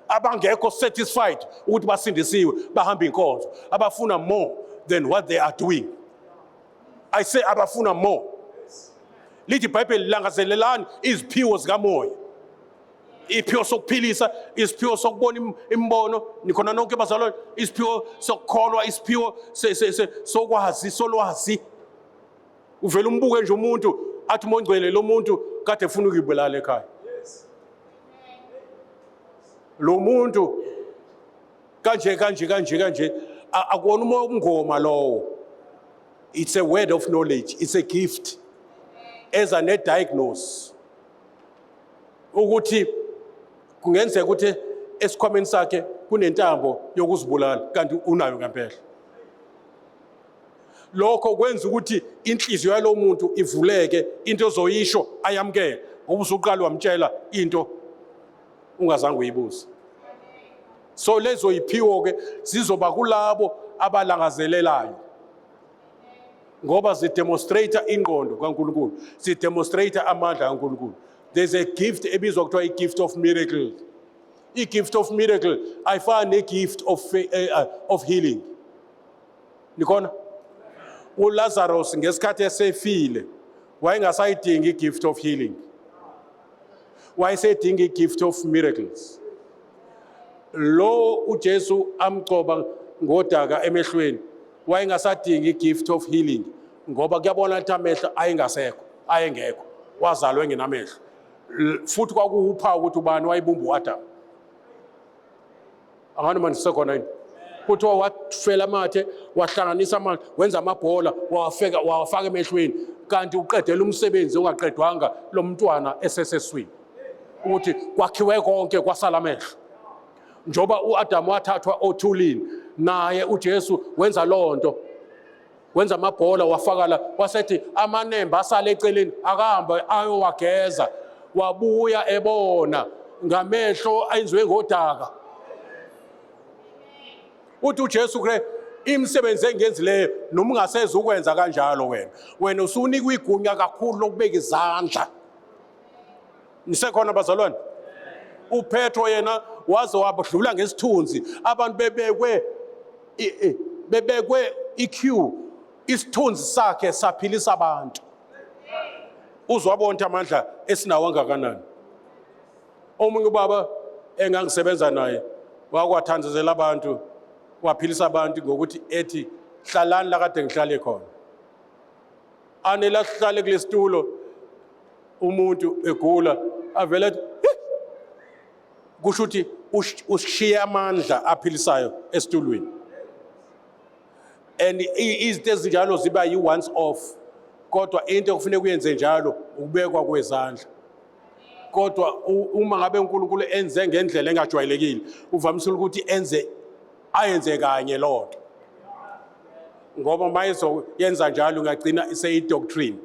abangekho satisfied ukuthi basindisiwe, bahamba inkonzo, abafuna more than what they are doing. I say abafuna more. Lithi iBhayibheli, langazelelani iziphiwo zikamoya, isiphiwo sokuphilisa, isiphiwo sokubona imbono. Nikhona nonke bazalwane? Isiphiwo sokukholwa, isiphiwo sokwazi, solwazi. Uvela umbuke nje umuntu, athi mongcwele, lo muntu kade efuna ukuyibulala ekhaya, lo muntu kanje kanje kanje kanje. Akuwona umoya wobungoma lowo, it's a word of knowledge, it's a gift eza ne-diagnose ukuthi kungenzeka ukuthi esikhwameni sakhe kunentambo yokuzibulala, kanti unayo ngempela. Lokho kwenza ukuthi inhliziyo yalo muntu ivuleke, into ozoyisho ayamukele, ngoba usuqala wamtshela into ungazange uyibuze. So lezo yiphiwo ke zizoba kulabo abalangazelelayo, ngoba zidemonstrate ingqondo kaNkulunkulu, zidemonstrate amandla kaNkulunkulu. There's a gift ebizwa kuthiwa i-gift of miracle. I-gift of miracle ayifani ne-gift of healing. Nikhona? uLazarus ngesikhathi esefile wayengasayidingi i-gift of healing, wayesedinga i-gift of miracles. Lo uJesu amgcoba ngodaka emehlweni wayengasadingi i-gift of healing, ngoba kuyabona ukuthi amehlo ayengasekho, ayengekho, wazalwa engenamehlo. Futhi kwakuwuphawu ukuthi ubani wayebumba u-Adam. Angani manje sisekhona yini? Kuthiwa wafela amathe, wahlanganisa amathe, wenza amabhola, wawafeka, wawafaka emehlweni, kanti uqedela umsebenzi ongaqedwanga lo mntwana eseseswini, ukuthi kwakhiwe konke kwasala amehlo. Njoba uAdam wathathwa othulini, naye uJesu wenza lonto, wenza amabhola, wafaka la, wasethi amanemba asale eceleni akahambe ayowageza. Wabuya ebona ngamehlo ayenziwe ngodaka. Uthi uJesu kre Imisebenzi engiyenzileyo noma ungaseza ukwenza kanjalo wena. Wena usunikwa igunya kakhulu lokubeka izandla. Nisekhona bazalwane? UPetro yena waze wabudlula ngesithunzi abantu bebekwe bebekwe iQ isithunzi sakhe saphilisa abantu. Uzwabona ukuthi amandla esinawo angakanani. Omunye ubaba engangisebenza naye wakwathandazela abantu waphilisa abantu ngokuthi ethi hlalani la kade ngihlale khona. Anele ahlale kulesitulo umuntu egula avele athi kusho ukuthi ushiye amandla aphilisayo esitulweni. And izinto ezinjalo ziba yi-once off, kodwa into okufuneka uyenze njalo ukubekwa kwezandla. Kodwa uma ngabe uNkulunkulu enze ngendlela engajwayelekile, uvamise ukuthi enze ayenze kanye loo nto, ngoba uma ezoyenza njalo ingagcina iseyi-doctrine,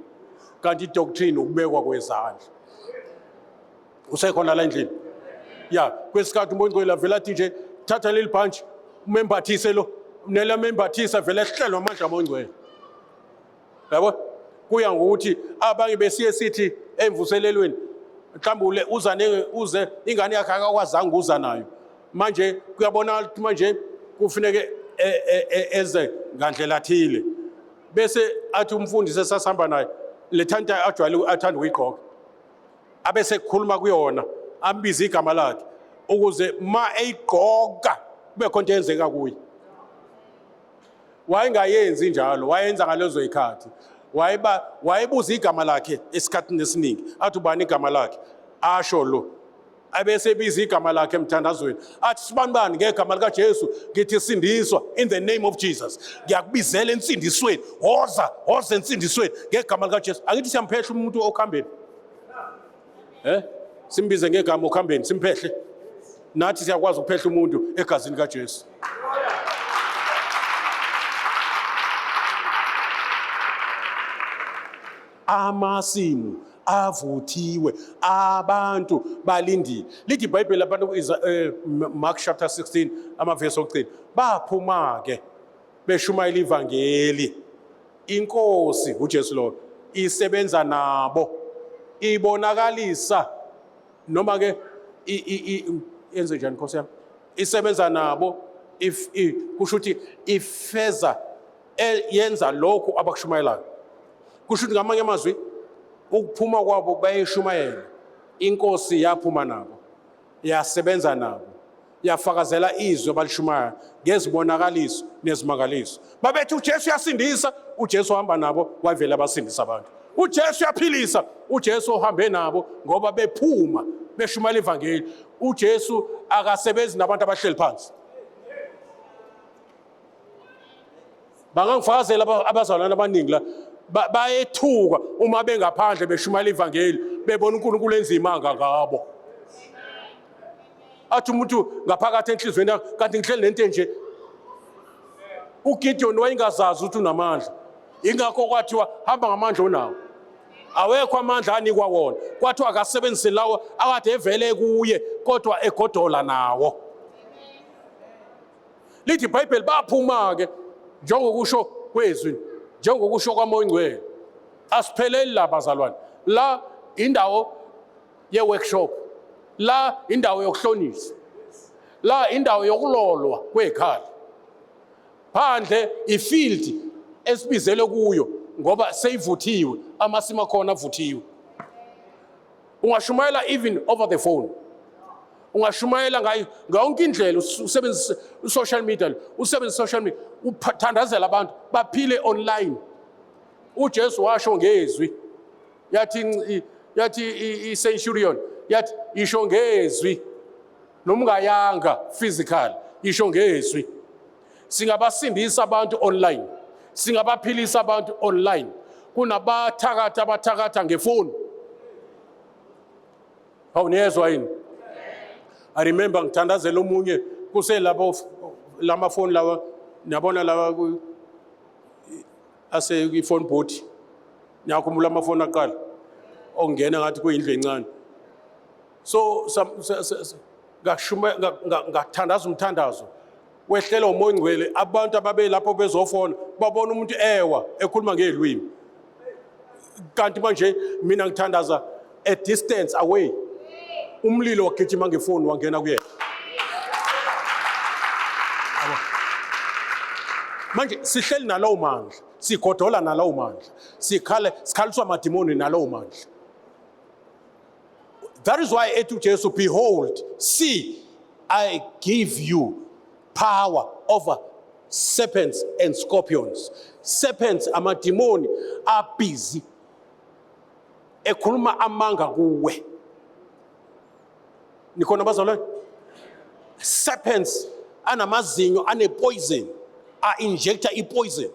kanti i-doctrine ukubekwa kwezandla. Usekhona la endlini? Ya, kwesikhathi uMoya oNgcwele avele athi nje thatha leli bhantshi umembathise lo, nela membathisa vele ehlelwe amandla aMoya oNgcwele. Yabo? Kuya ngokuthi abanye besiye sithi emvuselelweni mhlawumbe uza uze ingane yakhe akakwazanga uza nayo. Manje kuyabonakala ukuthi manje kufuneke eze ngandlela thile. Bese athi umfundisi esasihamba naye le thanta ajwayele athanda ukuyigqoka. Abese kukhuluma kuyona ambize igama lakhe ukuze ma eyigqoka kube khona into eyenzeka kuye. Wayengayenzi njalo, wayenza ngalezo zikhathi. Wayeba wayebuza igama lakhe esikhathini esiningi, athi ubani igama lakhe, asho lo, abese ebiza igama lakhe emthandazweni, athi sibanibani ngegama likaJesu ngithi sindiswa in the name of Jesus, ngiyakubizela ensindisweni, woza woza ensindisweni ngegama likaJesu. Angithi siyamphehla umuntu okhambeni, simbize ngegama okhambeni, simphehle. Nathi siyakwazi ukuphehla umuntu egazini kaJesu. Amasimu avuthiwe, abantu balindile. Lithi iBhayibheli abantu Mark chapter 16 amavesi okugcina, baphuma ke beshumayela ivangeli. Inkosi uJesu lo isebenza nabo, ibonakalisa noma ke yenze njani Nkosi yami, isebenza nabo if kusho ukuthi ifeza yenza lokhu abakushumayelayo. Kusho ukuthi ngamanye amazwi ukuphuma kwabo bayishumayela, inkosi yaphuma nabo, yasebenza nabo, yafakazela izwi abalishumayela ngezibonakaliso nezimangaliso. Babethi uJesu uyasindisa, uJesu uhamba nabo, wavela abasindisa abantu. uJesu uyaphilisa, uJesu uhambe nabo ngoba bephuma beshumayela ivangeli. uJesu akasebenzi nabantu abahleli phansi. Bangangifakazela abazalwane abaningi la, bayethuka uma bengaphandle beshumayela ivangeli, bebona uNkulunkulu enza imanga ngabo. Athi umuntu ngaphakathi enhliziyweni yakhe, kanti ngihleli nento enje. uGideon wayengazazi ukuthi unamandla, ingakho kwathiwa hamba ngamandla onawo. Awekho amandla anikwa wona, kwathiwa akasebenzise lawo akade evele kuye, kodwa egodola nawo. Lithi iBhayibheli baphuma-ke njengokusho kwezwi, njengokusho kwaMoya oNgcwele. Asipheleli la bazalwane, la indawo ye-workshop, la indawo yokuhlonisa, la indawo yokulolwa kwekhala. Phandle ifield esibizele kuyo ngoba seyivuthiwe, amasimu akhona avuthiwe. Ungashumayela even over the phone, ungashumayela ngayo yonke indlela, usebenzise social media, usebenzise social media, uthandazela abantu baphile online. uJesu washo ngezwi, yathi i-centurion yathi isho ngezwi, noma ungayanga physical, isho ngezwi. Singabasindisa abantu online, singabaphilisa abantu online. Kunabathakathi abathakatha ngefoni. Hawu, niyezwa yini? I remember ngithandazela omunye kuselabo lamafoni lawa, niyabona lawa ase i-phone booth. Niyakhumbula amafoni aqala ongena ngathi kuyindlu encane. So ngathandaza umthandazo. Wehlela umoya ongcwele, abantu ababelapho bezofona babona umuntu ewa ekhuluma ngezilwimi. Kanti manje mina ngithandaza a distance away, umlilo wagijima ngefoni wangena kuyena. Manje sihleli nalowo mandla, sigodola nalowo mandla, sikhale sikhaliswa amadimoni nalowo mandla. That is why ethi uJesu, behold, see, I give you power over serpents and scorpions. Serpents, amadimoni abhizi ekhuluma amanga kuwe. Nikhona bazalwane? Serpents anamazinyo ane-poison, a-injecta i-poison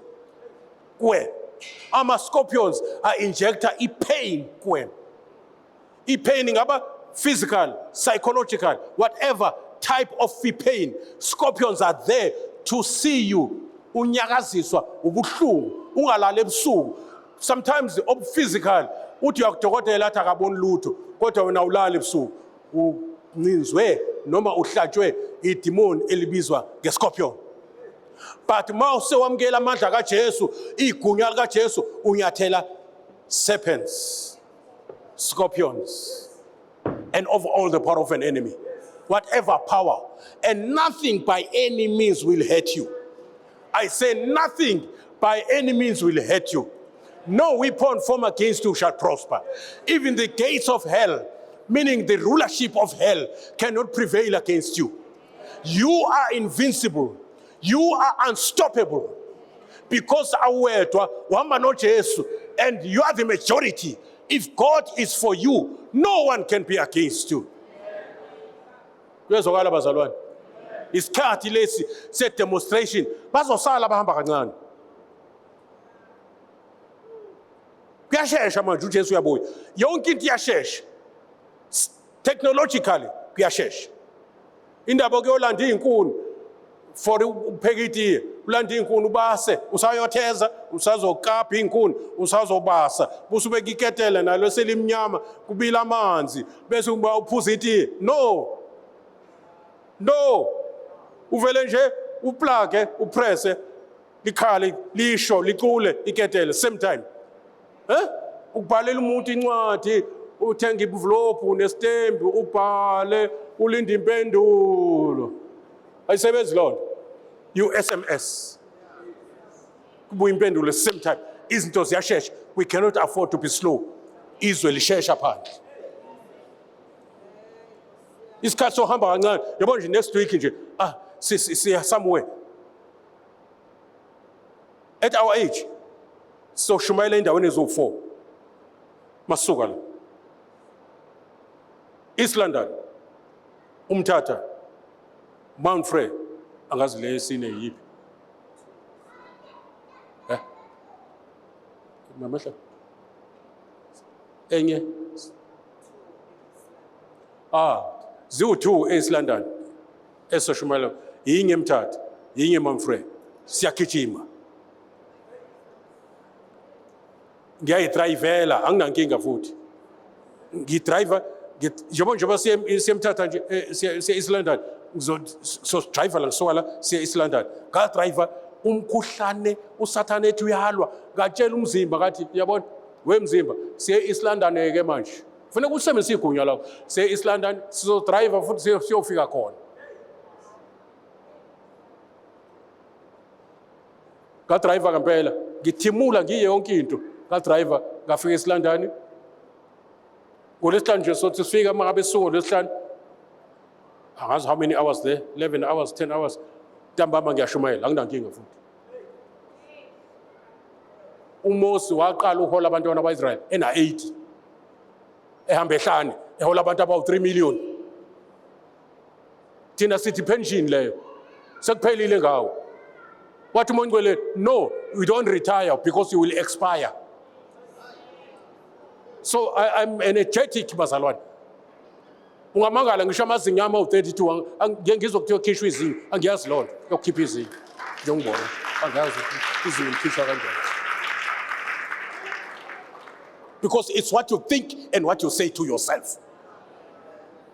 kuwena. Ama-scorpions a-injecta i-pain kuwena. I-pain ingaba physical, psychological, whatever type of pain. Scorpions are there to see you unyakaziswa ubuhlungu, ungalali ebusuku. Sometimes obuphysical, uthi uyakudokotela athi akaboni lutho, kodwa wena ulali ebusuku, uncinzwe noma uhlatshwe idimoni elibizwa ngescorpion. But uma usewamukela amandla kaJesu, igunya likaJesu, unyathela serpents, scorpions, and over all the power of an enemy, whatever power, and nothing by any means will hurt you. I say nothing by any means will hurt you. No weapon formed against you shall prosper. Even the gates of hell, meaning the rulership of hell, cannot prevail against you. You are invincible. You are unstoppable. Because awedwa uhamba noJesu and you are the majority. If God is for you, no one can be against you. Kuyezwakala bazalwane? Isikhathi lesi se demonstration, bazosala bahamba kancane. Kuyashesha manje, uJesu uyabuya. Yonke into iyashesha. Technologically kuyashesha. Indaba kuyolanda izinkuni for ukupheka itiye, ulanda izinkuni ubase, usayotheza, usazokapa izinkuni, usazobasa, busubeka iketela nalo selimnyama, kubila amanzi, bese uba uphuza itiye. No, no, uvele nje uplage, upresse, likhale, lisho, licule iketele same time. Ukubhalela umuntu incwadi, uthenga envelope nestembu, ubhale, ulinde impendulo. Ayisebenzi loo nto. You SMS, kubuya impendulo same time. Izinto ziyashesha. We cannot afford to be slow. Izwe lishesha phandle. Isikhathi sohamba kancane, yabo nje, next week nje, ah, siya somewhere. At our age soshumayela endaweni eziwu-4 masuka la: East London, Umthatha, Mount Frere, angazi le yesine yiphi. Mamahla enye, ah, ziwu-2 e-East London esoshumayela, yinye eMthatha, yinye eMount Frere. Siyagijima, ngiyayidrayivela, anginankinga futhi ngidrayiva njengoba siyemthatha nje, siye East London, sosidrayiva la, ngisuka la siye East London. Ngadrayiva umkhuhlane, usathane ethi uyalwa, ngatshela umzimba ngathi, yabona we mzimba, siye East London ke manje, kufuneka usebenzise igunya lakho. Siye East London, sizodrayiva futhi siyofika khona. Ngadrayiva ngempela, ngithimula ngiye yonke into, ngadrayiva ngafika eEast London ngolwesihlanu nje. Sothi sifika uma ngabe suku ngolwesihlanu, angazi how many hours there, 11 hours, 10 hours. Ntambama ngiyashumayela, anginankinga futhi. UMose waqala uhola abantwana ba-Israyeli ena-80, ehamba ehlane, ehola abantu abawu-3 million. Thina sithi pension leyo, sekuphelile ngawo. Wathi uMoya Ongcwele, no, you don't retire because you will expire. So I'm energetic bazalwane, ungamangala ngisho amazinyo ami awu-32. Ngike ngizwe kuthiwa khishwa izinyo, angiyazi loo nto yokukhipha izinyo. Njengibona, angazi ukuthi izinyo likhishwa kanjani, because it's what you think and what you say to yourself.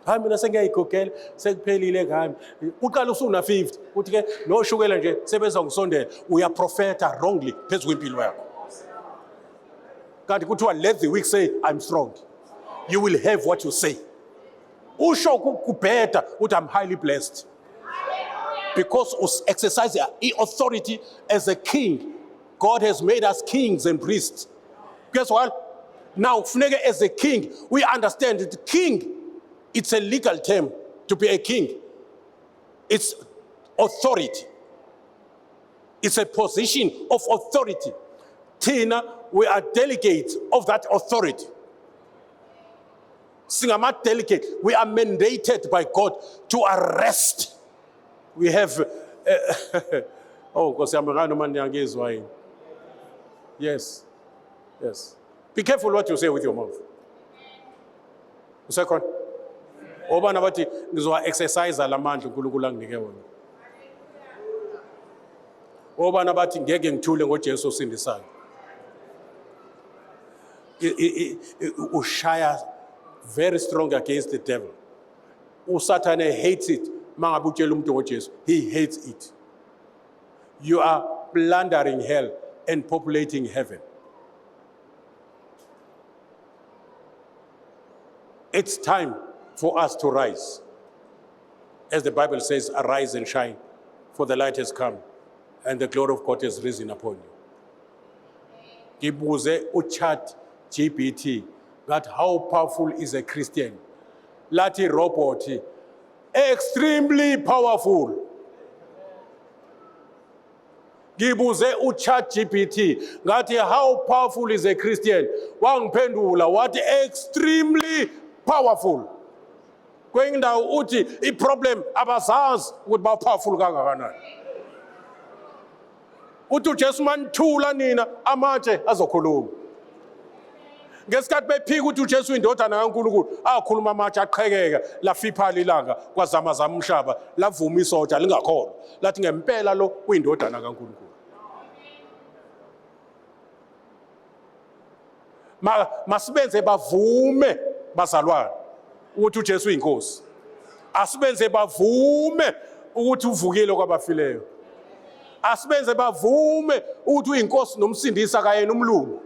Hayi, mina sengiyayigugela, sekuphelile ngami. Uqala usuna 50, uthi ke noshukela nje sebeza ngisondela. Uyaprofeta wrongly phezu kwempilo yakho. Kanti kuthiwa, "Let the weak say, I'm strong." You will have what you say. Usho kubheda uthi, "I'm highly blessed," because exercise i-authority as a king. God has made us kings and priests. Kuyezwakala? Now kufuneke as a king we understand that king, it's a legal term. To be a king, it's authority. It's a position of authority. Thina, we are delegates of that authority. Singama-delegate. We are mandated by God to arrest. We have oh, Nkosi yami, ngani noma niyangizwa yini? Yes, be careful what you say with your mouth. Usekhona obana bathi ngizowa-exercise lamandla uNkulunkulu anginike wona. Obana bathi ngeke ngithule ngoJesu osindisayo. Ushaya very strong against the devil. USathane hates it mangabe utshela umuntu ngoJesu. He hates it. You are plundering hell and populating heaven. It's time for us to rise. As the Bible says, "Arise and shine, for the light has come and the glory of God has risen upon you." Ngibuze uChat GPT that, "How powerful is a Christian?" Lathi robot, "Extremely powerful." Ngibuze uChat GPT ngathi, "How powerful is a Christian?" Wangiphendula wathi, "Extremely powerful." Kwenye indawo uthi iproblem abazazi ukuthi ba powerful kangakanani. Uthi uJesu, manithula nina, amatshe azokhuluma. Ngesikhathi bephika ukuthi uJesu uyindodana kaNkulunkulu, akhuluma amatshe, aqhekeka, lafiphala ilanga, kwazamazama umhlaba, lavuma isotsha lingakholwa, lathi ngempela lo uyindodana kaNkulunkulu. Masibenze bavume, bazalwane, ukuthi uJesu uyinkosi. Asibenze bavume ukuthi uvukile kwabafileyo. Asibenze bavume ukuthi uyinkosi nomsindisi, akayena umlungu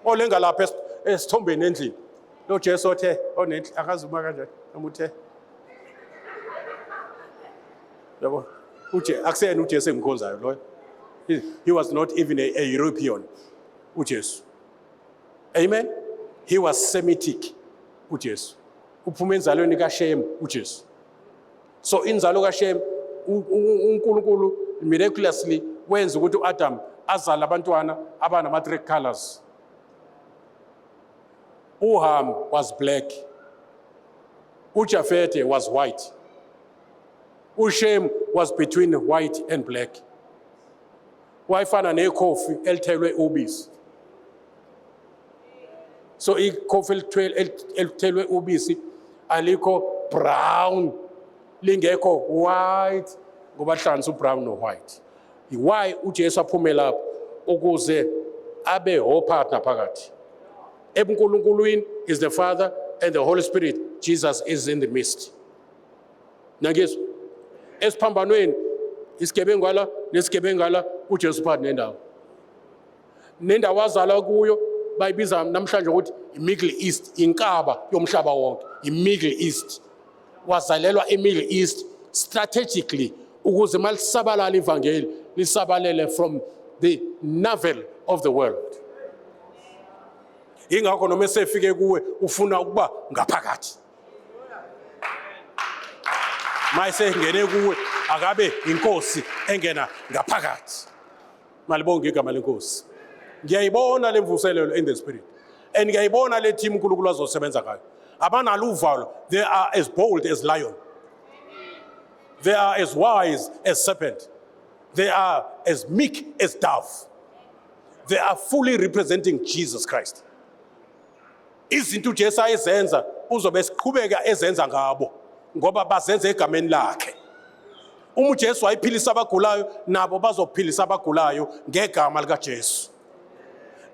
olenga lapha esithombeni endlini. Lo Jesu othe onenhle akazuma kanjani noma uthe yabo uje akuseyena uJesu engikhonzayo loyo. He was not even a European, uJesu. Amen. He was Semitic. UJesu uphuma enzalweni kaShem, uJesu. So inzalo kaShem, uNkulunkulu miraculously wenza ukuthi uAdam azale abantwana abanama three colors. uHam was black, uJafete was white, uShem was between white and black. Wayefana nekhofi elithelwe ubisi. So ikhofi elithelwe ubisi alikho brown, lingekho white, ngoba hlanganisa ubrown no-white. Why uJesu aphume lapho? Ukuze abe ho-partner phakathi ebuNkulunkulwini. Is the Father and the Holy Spirit. Jesus is in the midst. Nangizwa esiphambanweni, isigebengu ala nesigebengu ala, uJesu phakathi nendawo. Nendawo azalwa kuyo bayibiza namhlanje ukuthi i-Middle East, inkaba yomhlaba wonke, i-Middle East. Wazalelwa e-Middle East strategically ukuze malisabalala ivangeli lisabalele from the navel of the world. Ingakho noma esefike kuwe ufuna ukuba ngaphakathi. Mayesengene kuwe, akabe inkosi engena ngaphakathi. Malibonge igama lenkosi. Ngiyayibona le mvuselelo in the spirit and ngiyayibona le team uNkulunkulu azosebenza ngayo. Abanalo uvalo. They are as bold as lion, they are as wise as serpent, they are as meek as dove. They are fully representing Jesus Christ. Izinto uJesu ayezenza uzobe siqhubeka ezenza ngabo, ngoba bazenza egameni lakhe. Uma uJesu wayephilisa abagulayo, nabo bazophilisa abagulayo ngegama likaJesu,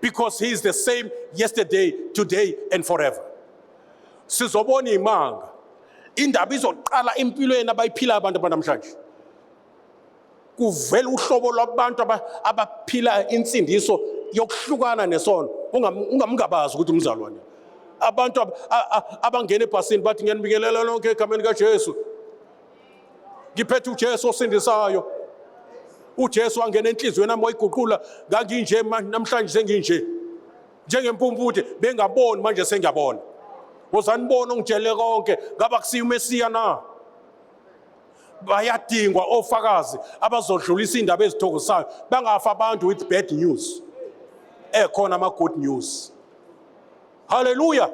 because he is the same yesterday, today and forever. Sizobona imanga. Indaba izoqala empilweni abayiphila abantu abanamhlanje. Kuvela uhlobo lwabantu abaphila insindiso yokuhlukana nesono, ungamngabazi ukuthi umzalwane. Abantu abangena ebhasini bathi ngiyanibingelela lonke egameni kaJesu, ngiphethe uJesu osindisayo. UJesu wangena enhliziyweni yami wayiguqula, nganginje namhlanje senginje njengempumputhe, bengaboni manje sengiyabona. Wozanibona ongitshele konke, ngaba kusiyo uMesiya na? Bayadingwa ofakazi abazodlulisa indaba ezithokozisayo, bangafa abantu with bad news, ekhona ama good news. Haleluya.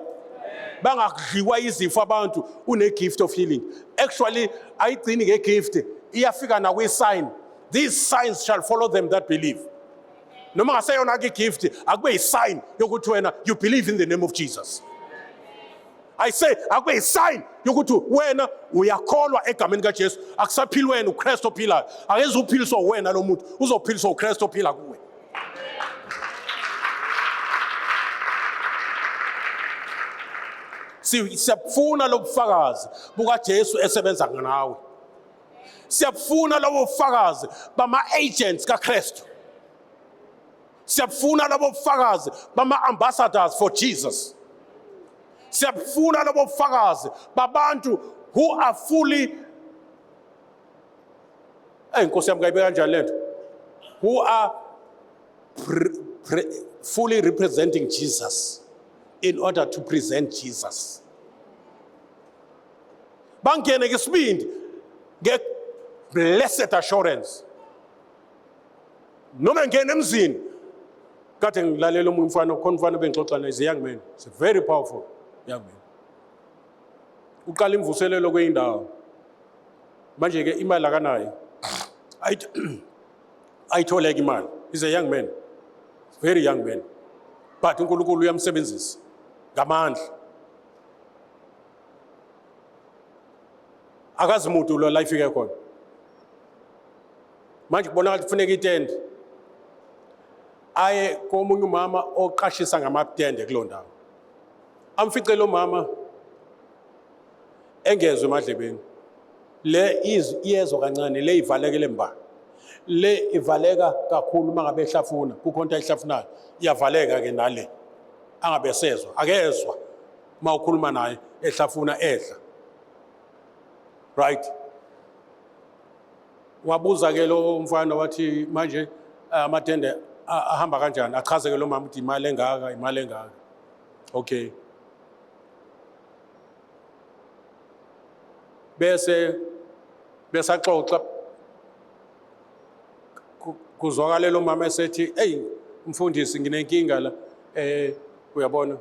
Bangakudliwa izifo abantu, une gift of healing. Actually ayigcini ngegift, iyafika nakwi sign. These signs shall follow them that believe. Noma ngaseyona ke gift, akube yisign yokuthi wena you believe in the name of Jesus. I say akube yisign yokuthi wena uyakholwa egameni kaJesu. Akusaphili wena, uKristu ophilayo. Akezuphiliswa wena lo muntu, uzophiliswa uKristu ophila kuwe. Siyabufuna lobufakazi bukaJesu esebenza ngawe. Siyabufuna lobo bufakazi bama-agents kaKristu. Siyabufuna lobo bufakazi bama-ambassadors for Jesus. Siyabufuna lobo bufakazi babantu who are fully, Ey Nkosi yami, kayibeka kanjani lento, who are fully representing Jesus in order to present Jesus. Bangene ngesibindi nge-blessed assurance. Noma ngene emzini, kade ngilalela omunye umfana, khona umfana bengixoxa naye, is a young man, it's a very powerful young man. Uqala imvuselelo kweyindawo. Manje ke imali akanayo, ayitholeke imali. He's a young man, very young man, but uNkulunkulu uyamsebenzisa ngamandla. Akazi muntu lo la ifike khona. Manje kubonakala kufuneka itende, aye komunye umama oqashisa ngamatende kuloo ndawo. Amfice lo mama engezwe emadlebeni, le iyezwa kancane, le ivalekele mba, le ivaleka kakhulu uma ngabe ehlafuna, kukhona into ayihlafunayo, iyavaleka ke nale, angabe sezwa, akezwa uma ukhuluma naye ehlafuna edla. Right, wabuza ke lo mfana wathi manje amatende ahamba kanjani? Achaze ke lo mama ukuthi imali engaka, imali engaka. Okay, bese besaxoxa, kuzwakale lo mama esethi, hey mfundisi, nginenkinga la, uyabona,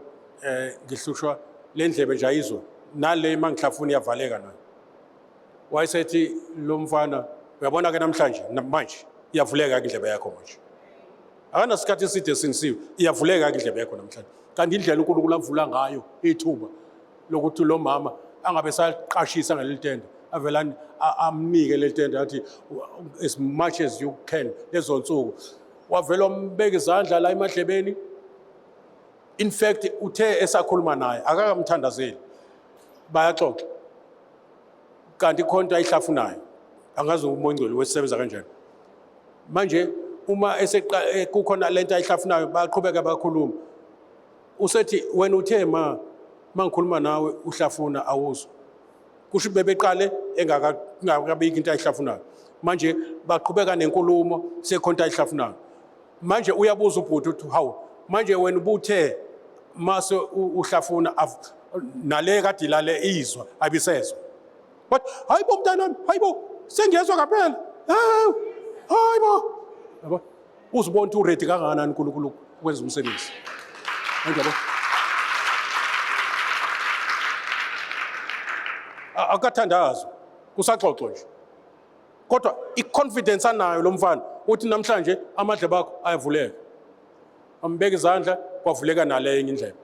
ngihlushwa le ndlebe nje ayizwa, nale mangihlafuna iyavaleka nayo. Wayesethi lo mfana, uyabona ke namhlanje manje iyavuleka indlebe yakho manje. Akanasikhathi eside esindisiwe, iyavuleka indlebe yakho namhlanje. Kanti indlela uNkulunkulu avula ngayo ithuba lokuthi lo mama angabe saqashisa ngaleli tende, avela amnike leli tende, athi as much as you can lezo nsuku. Wavela wambeka izandla la emadlebeni. In fact uthe esakhuluma naye akakamthandazeli, bayaxoxa, kanti khona into ayihlafunayo. Angazi umoya ongcwele wesebenza kanjani. Manje uma eseqa kukhona lento ayihlafunayo, bayaqhubeka bakhuluma. Usethi wena uthe ma mangikhuluma nawe uhlafuna awuzwa, kusho bebeqale engakabiki into ayihlafunayo. Manje baqhubeka nenkulumo, sekhona into ayihlafunayo. Manje uyabuza ubhuti uthi, hawu manje wena ubuthe mase uhlafuna nale kade ilale izwa abisezwa. But hayibo mntanami, hayibo sengiyezwa kaphela, hawu hayibo. Yabo, uzibona ukuthi uready kangakanani uNkulunkulu ukwenza umsebenzi. Manje yabo, akathandazwa, kusaxoxwa nje, kodwa i-confidence anayo lo mfana uthi namhlanje amadlebe akho ayavuleka. Ambeka izandla, kwavuleka nale enye indlebe.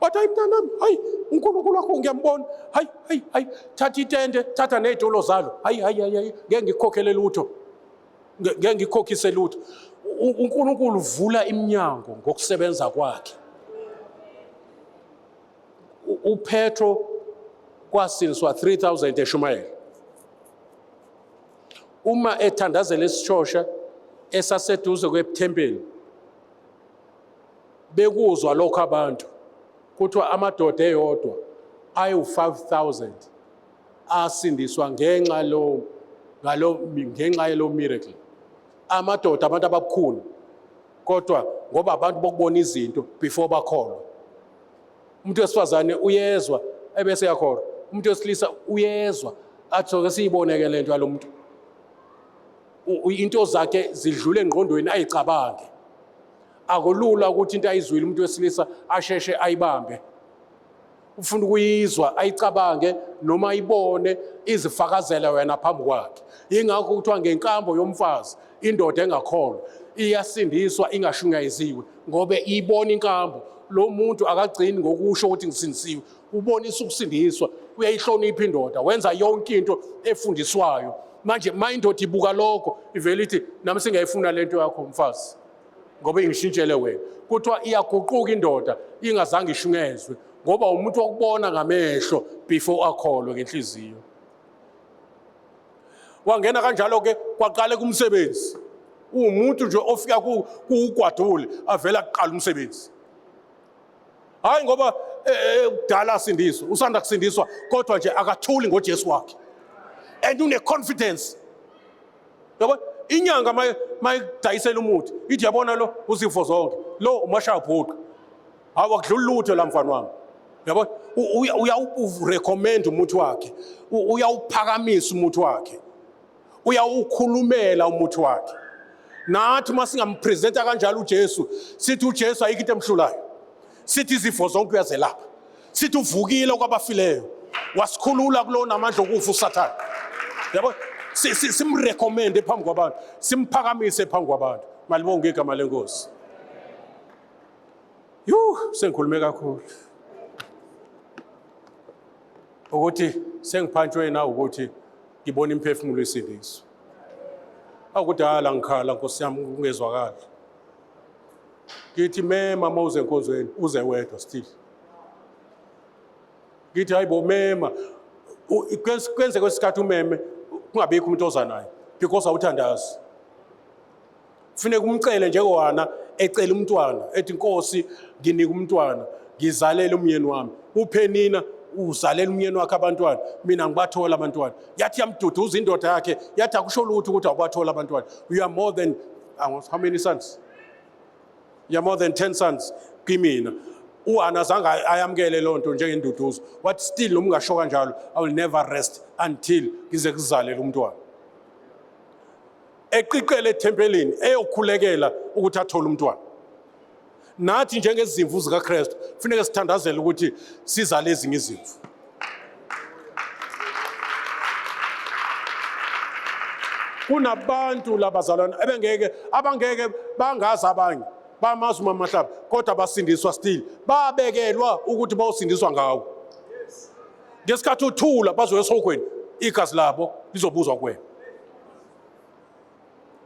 Wathi hayi mntanami, hayi uNkulunkulu wakho ngiyambona, hayi hayi hayi, thatha itende, thatha ney'tulo zalo, hayi hayi hayi hayi, ngeke ngikukhokhele lutho, ngeke ngikukhokhise lutho. UNkulunkulu uvula iminyango ngokusebenza kwakhe. UPetro Kwasindiswa 3000 eshumayela. Uma ethandazela isishosha esaseduze kwethempeli, bekuzwa lokho abantu, kuthiwa amadoda eyodwa ayu-5000 asindiswa ngenxa lo ngalo ngenxa yelo miracle. Amadoda, abantu ababukhulu, kodwa ngoba abantu bokubona izinto before bakholwa. Umuntu wesifazane uyezwa ebese yakholwa, umuntu wesilisa uyezwa athi soke siyibone-ke le nto yalo muntu. Into zakhe zidlule engqondweni ayicabange. Akulula ukuthi into ayizwile umuntu wesilisa asheshe ayibambe. Ufuna ukuyizwa ayicabange noma ayibone izifakazela wena phambi kwakhe. Yingakho kuthiwa ngenkambo yomfazi indoda engakholwa iyasindiswa ingashunyayiziwe, ngoba ibona inkambo. Lo muntu akagcini ngokusho ukuthi ngisindisiwe, ubonisa ukusindiswa, uyayihlonipha indoda, wenza yonke into efundiswayo. Manje ma indoda ibuka lokho ivele ithi nami singayifuna lento yakho mfazi, ngoba ingishintshele wena. Kuthiwa iyaguquka indoda ingazange ishunyezwe, ngoba umuntu okubona ngamehlo before akholwe ngenhliziyo. Wangena kanjalo ke kwaqala kumsebenzi. Uwumuntu nje ofika kuwugwadule avela kuqala umsebenzi. Hayi ngoba kudala asindiswa, usanda kusindiswa, kodwa nje akathuli ngoJesu wakhe. And une confidence. Yabo inyanga mayidayisela umuthi ithi yabona lo uzifo zonke, lo umashaya bhuqa. Hawu akudluli lutho la mfana wami. Yabo uyawurecommend umuthi wakhe, uyawuphakamisa umuthi wakhe, uyawukhulumela umuthi wakhe. Nathi uma singampresenta kanjalo uJesu, sithi uJesu ayikho into emhlulayo, sithi izifo zonke uyazelapha, sithi uvukile kwabafileyo, wasikhulula kulona amandla okufa uSathane. Yabo simrecommende phambi kwabantu, simphakamise phambi kwabantu. Malibonge igama lenkosi. Yuh, sengikhulume kakhulu. Ukuthi sengiphantshwe na ukuthi ngibona imphefumulo isindiswa. Akudala ngikhala Nkosi yami kungezwakali. Ngithi mema uma uze enkonzweni uze wedwa still. Ngithi hayibo mema, kwenze kwesikhathi umeme kungabikho umuntu oza naye because awuthandazi. Kufuneka umcele njengowana ecela umntwana ethi Nkosi nginika umntwana ngizalele umyeni wami. UPhenina uzalela umyeni wakhe abantwana, mina ngibathola abantwana. Yathi yamduduza indoda yakhe, yathi akusho lutho ukuthi awubathola abantwana. You are more than how many sons? You are more than 10 sons kimina. uHana zange ayamukele loo nto njengenduduzo. Wathi still noma ungasho kanjalo, I will never rest until ngize kuzalele umntwana. Eqiqele ethempelini eyokhulekela ukuthi athole umntwana. Nathi njengezimvu zikaKristu kufuneka sithandazele ukuthi sizale ezinye izimvu. Kunabantu labazalwane ebengeke abangeke bangazi abanye bamazi uMama Mahlaba, kodwa basindiswa still, babekelwa ukuthi bayosindiswa ngawo. Ngesikhathi uthula bazoya esihogweni, igazi labo lizobuzwa kuwena.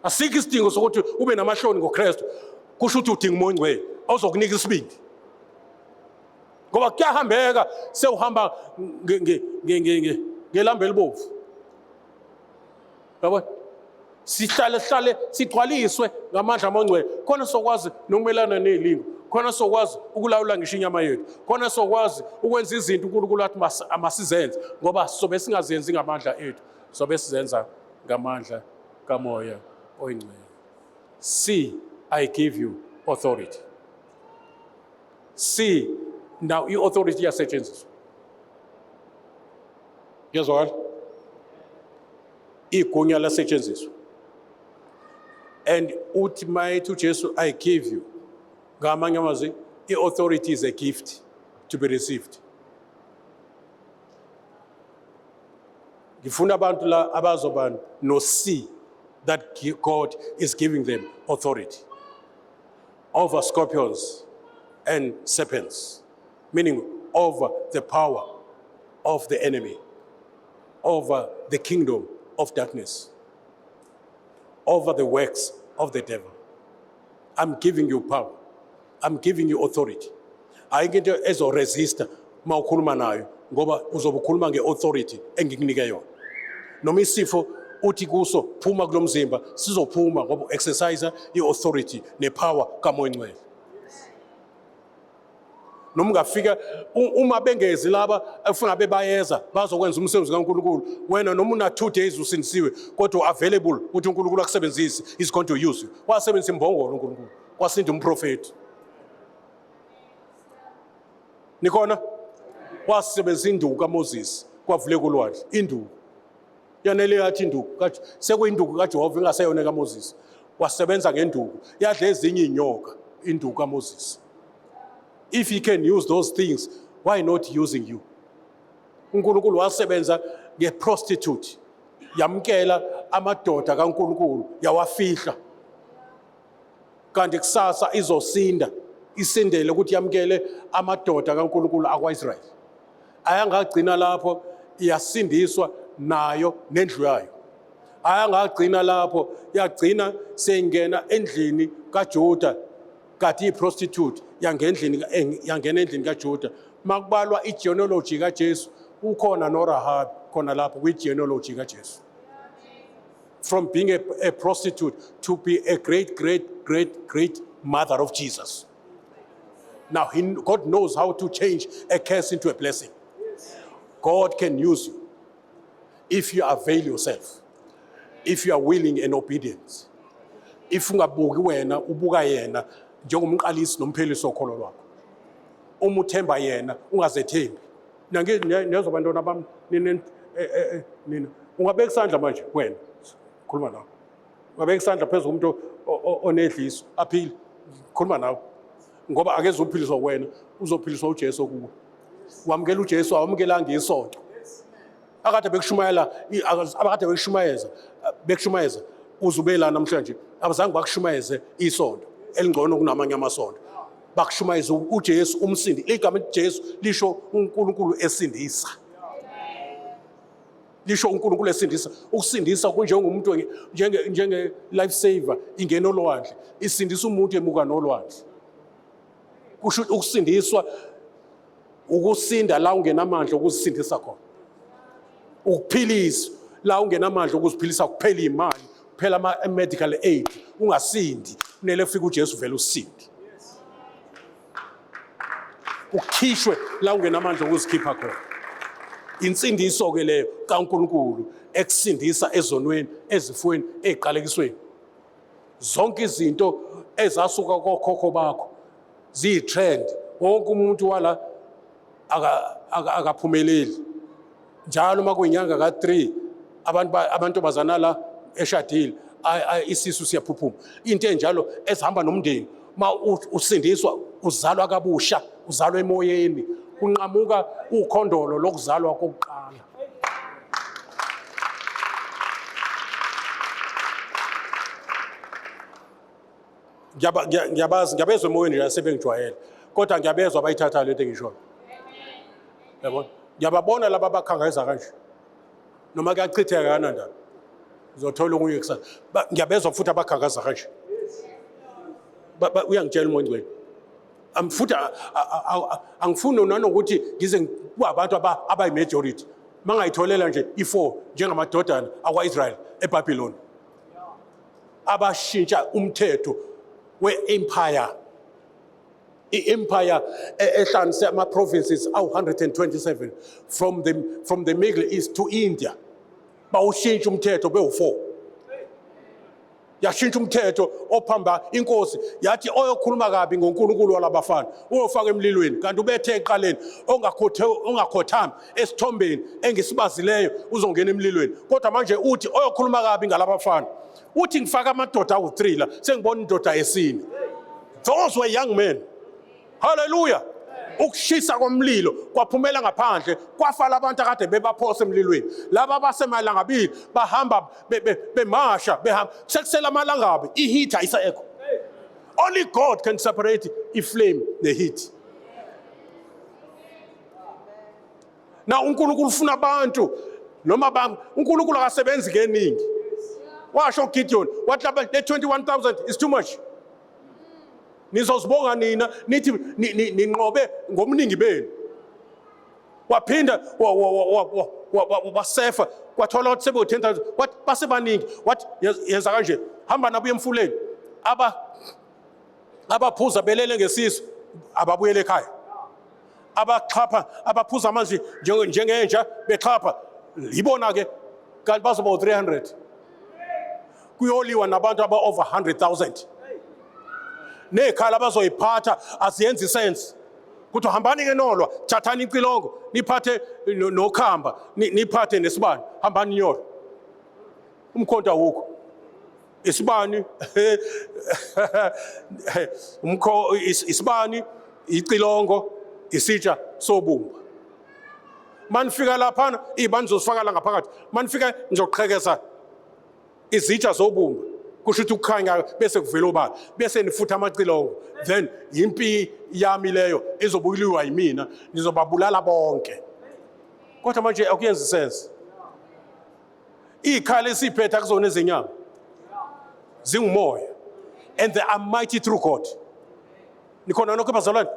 Asikho isidingo sokuthi ube namahloni ngoKristu, kusho ukuthi udinga uMoya oNgcwele ozokunika isibindi, ngoba kuyahambeka sewuhamba ngelambe elibovu. Yabo sihlale sihlale sigcwaliswe ngamandla amangcwele, khona sokwazi nokumelana nezilingo, khona sokwazi ukulawula ngisho inyama yethu, khona sokwazi ukwenza izinto uNkulunkulu athi masizenze, ngoba sobe singazenzi ngamandla ethu, sobe sizenza ngamandla kaMoya oyiNgcwele. See, I give you authority. See, now i-authority iyasetshenziswa. Kuyezwakala? Igunya lasetshenziswa. And uthi mayethi uJesu I give you, ngamanye amazwi i-authority is a gift to be received. Ngifuna abantu la abazoba no see that God is giving them authority over scorpions and serpents, meaning over the power of the enemy, over the kingdom of darkness, over the works of the devil. I'm giving you power. I'm giving you authority. Ayikho into ezoresista uma ukhuluma nayo Ngoba uzobe ukhuluma nge-authority engikunike yona. Noma isifo uthi kuso phuma kulomzimba, sizophuma ngoba u-exercise i-authority nepower kaMoya Ngcwele. Noma ungafika uma bengezi laba efuna bebayeza bazokwenza umsebenzi kaNkulunkulu, wena noma una 2 days usindisiwe kodwa available ukuthi uNkulunkulu akusebenzise, is going to use you. Wasebenzisa imbongolo uNkulunkulu, kwasinda umprofeti. Nikhona? Wasebenzisa induku kaMoses, kwavuleka ulwandle, induku. Yanele yathi induku, sekuyinduku kaJehova ingaseyona kaMoses. Wasebenza ngenduku, yadla ezinye inyoka, induku kaMoses. If he can use those things, why not using you? uNkulunkulu wasebenza ngeprostitute, yamkela amadoda kaNkulunkulu, yawafihla. Kanti kusasa izosinda, isindele ukuthi yamkele amadoda kaNkulunkulu akwaIsrael. Ayangagcina lapho, iyasindiswa nayo nendlu yayo. Ayangagcina lapho, yagcina seyingena endlini kaJuda, kade iyiprostitute, yangendlini yangena endlini kaJuda. Makubalwa igenealogy kaJesu, ukhona noRahabi khona lapho kwigenealogy kaJesu. From being a prostitute to be a great, great, great, great mother of Jesus. Now, God knows how to change a curse into a blessing. God can use you if you avail yourself, if you are willing and obedient. If ungabuki wena, ubuka yena njengomqalisi nomphelisi wokholo lwakho. Uma uthemba yena, ungazethembi. Niyezwa abantwana bami, nina, nina. Ungabeka isandla manje wena, khuluma nawe. Ungabeka isandla phezu komuntu onedliso, aphile, khuluma nawe. Ngoba akezuphiliswa wena, uzophiliswa uJesu kuwe. Wamukela uJesu, awamukelanga isonto. Akade bekushumayela, abakade bekushumayeza, bekushumayeza uzube la namhlanje, abazange bakushumayeze isonto elingcono kunamanye amasonto. Bakushumayeza uJesu umsindi. Igama elithi Jesu lisho uNkulunkulu esindisa. Lisho uNkulunkulu esindisa. Ukusindisa kunjengomuntu njenge life saver ingena olwandle, isindisa umuntu emuka nolwandle. Kusho ukusindiswa ukusinda la ungenamandla okuzisindisa khona. Ukuphilisa la ungenamandla okuziphilisa, kuphela imali, kuphela ama medical aid, ungasindi. Kunele ufike uJesu vele usinde. Ukhishwe la ungenamandla okuzikhipha khona. Insindiso ke leyo kaNkulunkulu ekusindisa ezonweni, ezifweni, eziqalekisweni. Zonke izinto ezasuka kokhokho bakho ziyi-trend. Wonke umuntu wala akaphumeleli. Njalo uma kuyinyanga ka-3 abantu amantombazana la eshadile isisu siyaphuphuma. Into enjalo ezihamba nomndeni. Uma usindiswa uzalwa kabusha, uzalwa emoyeni, kunqamuka ukhondolo lokuzalwa kokuqala. Ngiyabazi, ngiyabezwa emoyeni nje sebengijwayele, kodwa ngiyabezwa abayithatha lento engishoyo. Yabona? Ngiyababona laba abakhangeza kanje. Noma kuyachitheka kanandaba. Uzothola okunye kusasa. Ngiyabezwa futhi abakhangaza kanje. Uyangitshela uMoya Ongcwele. Futhi angifuni nanokuthi ngize kubantu abayi-majority. Mangayitholela nje i-4 njengamadodana akwa-Israel eBabylon. Abashintsha umthetho we-empire. I-empire ehlanganise ama-provinces awu-127 from the Middle East to India. Bawushintsha umthetho bewu-4. Yashintsha umthetho ophamba inkosi yathi oyokhuluma kabi ngoNkulunkulu walabafana uyofaka emlilweni, kanti ubethe eqaleni ongakhothami esithombeni engisibazileyo uzongena emlilweni. Kodwa manje uthi oyokhuluma kabi ngalabafana, uthi ngifaka amadoda awu-3 la, sengibona indoda yesine. Those were young men. Hallelujah. Ukushisa komlilo kwaphumela ngaphandle, kwafa labantu akade bebaphosa emlilweni. Laba abasemalangabini bahamba bemasha, behamba sekusela amalangabi, i-heat ayisekho. Only God can separate i-flame the heat. Na uNkulunkulu ufuna abantu noma ba uNkulunkulu akasebenzi ngeningi. Washo Gideon wathi laba le 21,000 is too much. Nizozibonga nina nithi ninqobe ngomningi benu. Waphinda wasefa, kwathola ukuthi sebe 10,000, wathi basebaningi, wathi yenza kanje, hamba nabo emfuleni, abaphuza belele ngesisu ababuyele ekhaya, abaxhapha abaphuza amanzi njengenja bexhapha, yibona ke kanti bazoba 300, kuyoliwa nabantu aba over 100,000. Nezikhala abazoyiphatha aziyenzi sense. Kuthi hambani ke nolwa, thathani icilongo, niphathe nokhamba, niphathe nesibani, hambani niyolwa. Umkhonto awukho, isibani, umkho, isibani, icilongo, isitsha sobumba. Manifika laphana, iy'bani zozifaka la ngaphakathi. Manifika nizoqhekeza izitsha zobumba, kusho ukuthi ukukhanya bese kuvela obala, bese nifutha amacilongo. Then impi yami leyo izobuyiliwa yimina, nizobabulala bonke. Kodwa manje akuyenzi sense. Iy'khali esiy'phethe akuzona ezenyama, zingumoya, and they are mighty through God. Nikhona nokho, bazalwane?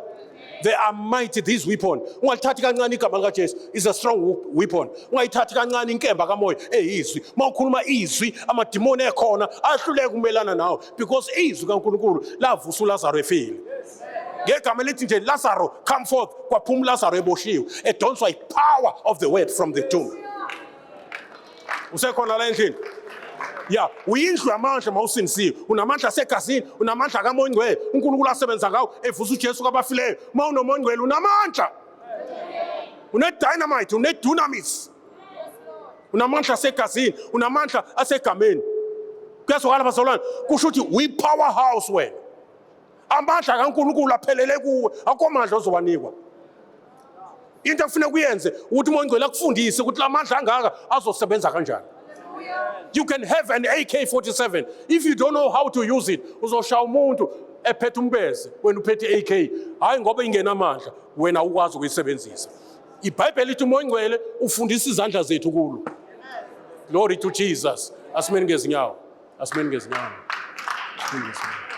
They are mighty, these weapon. Ungalithathi kancane igama likaJesu, is a strong weapon. Ungayithathi kancane inkemba kamoya eyizwi. Uma ukhuluma izwi, amadimoni ekhona ahluleka ukumelana nawe, because izwi kaNkulunkulu lavusa uLazaro efile. Ngegama elithi nje, "Lazaro, come forth," kwaphuma uLazaro eboshiwe, edonswa i-power of the word from the tomb. Usekhona la endlini? Ya, uyindlu yamandla. Mawusindisiwe, unamandla asegazini, unamandla kaMoya Ongcwele uNkulunkulu asebenza ngawo evusa uJesu kwabafileyo. Uma unoMoya Ongcwele, unamandla, une-dynamite, une-dunamis, unamandla asegazini, unamandla asegameni. Kuyazwakala, bazalwane? Kusho ukuthi uyi-power house wena. Amandla kaNkulunkulu aphelele kuwe, akukho mandla ozowanikwa. Into ekufuneka uyenze ukuthi uMoya Ongcwele akufundise ukuthi la mandla angaka azosebenza kanjani. You can have an AK-47. If you don't know how to use it, uzoshaya umuntu ephethe umbeze, wena uphethe i-AK. Hayi ngoba ingenamandla, wena ukwazi ukuyisebenzisa. IBhayibheli lithi uMoya Ongcwele ufundisa izandla zethu kulo. Glory to Jesus. Asimeni ngezinyawo. Asimeni ngezinyawo. Asimeni ngezinyawo.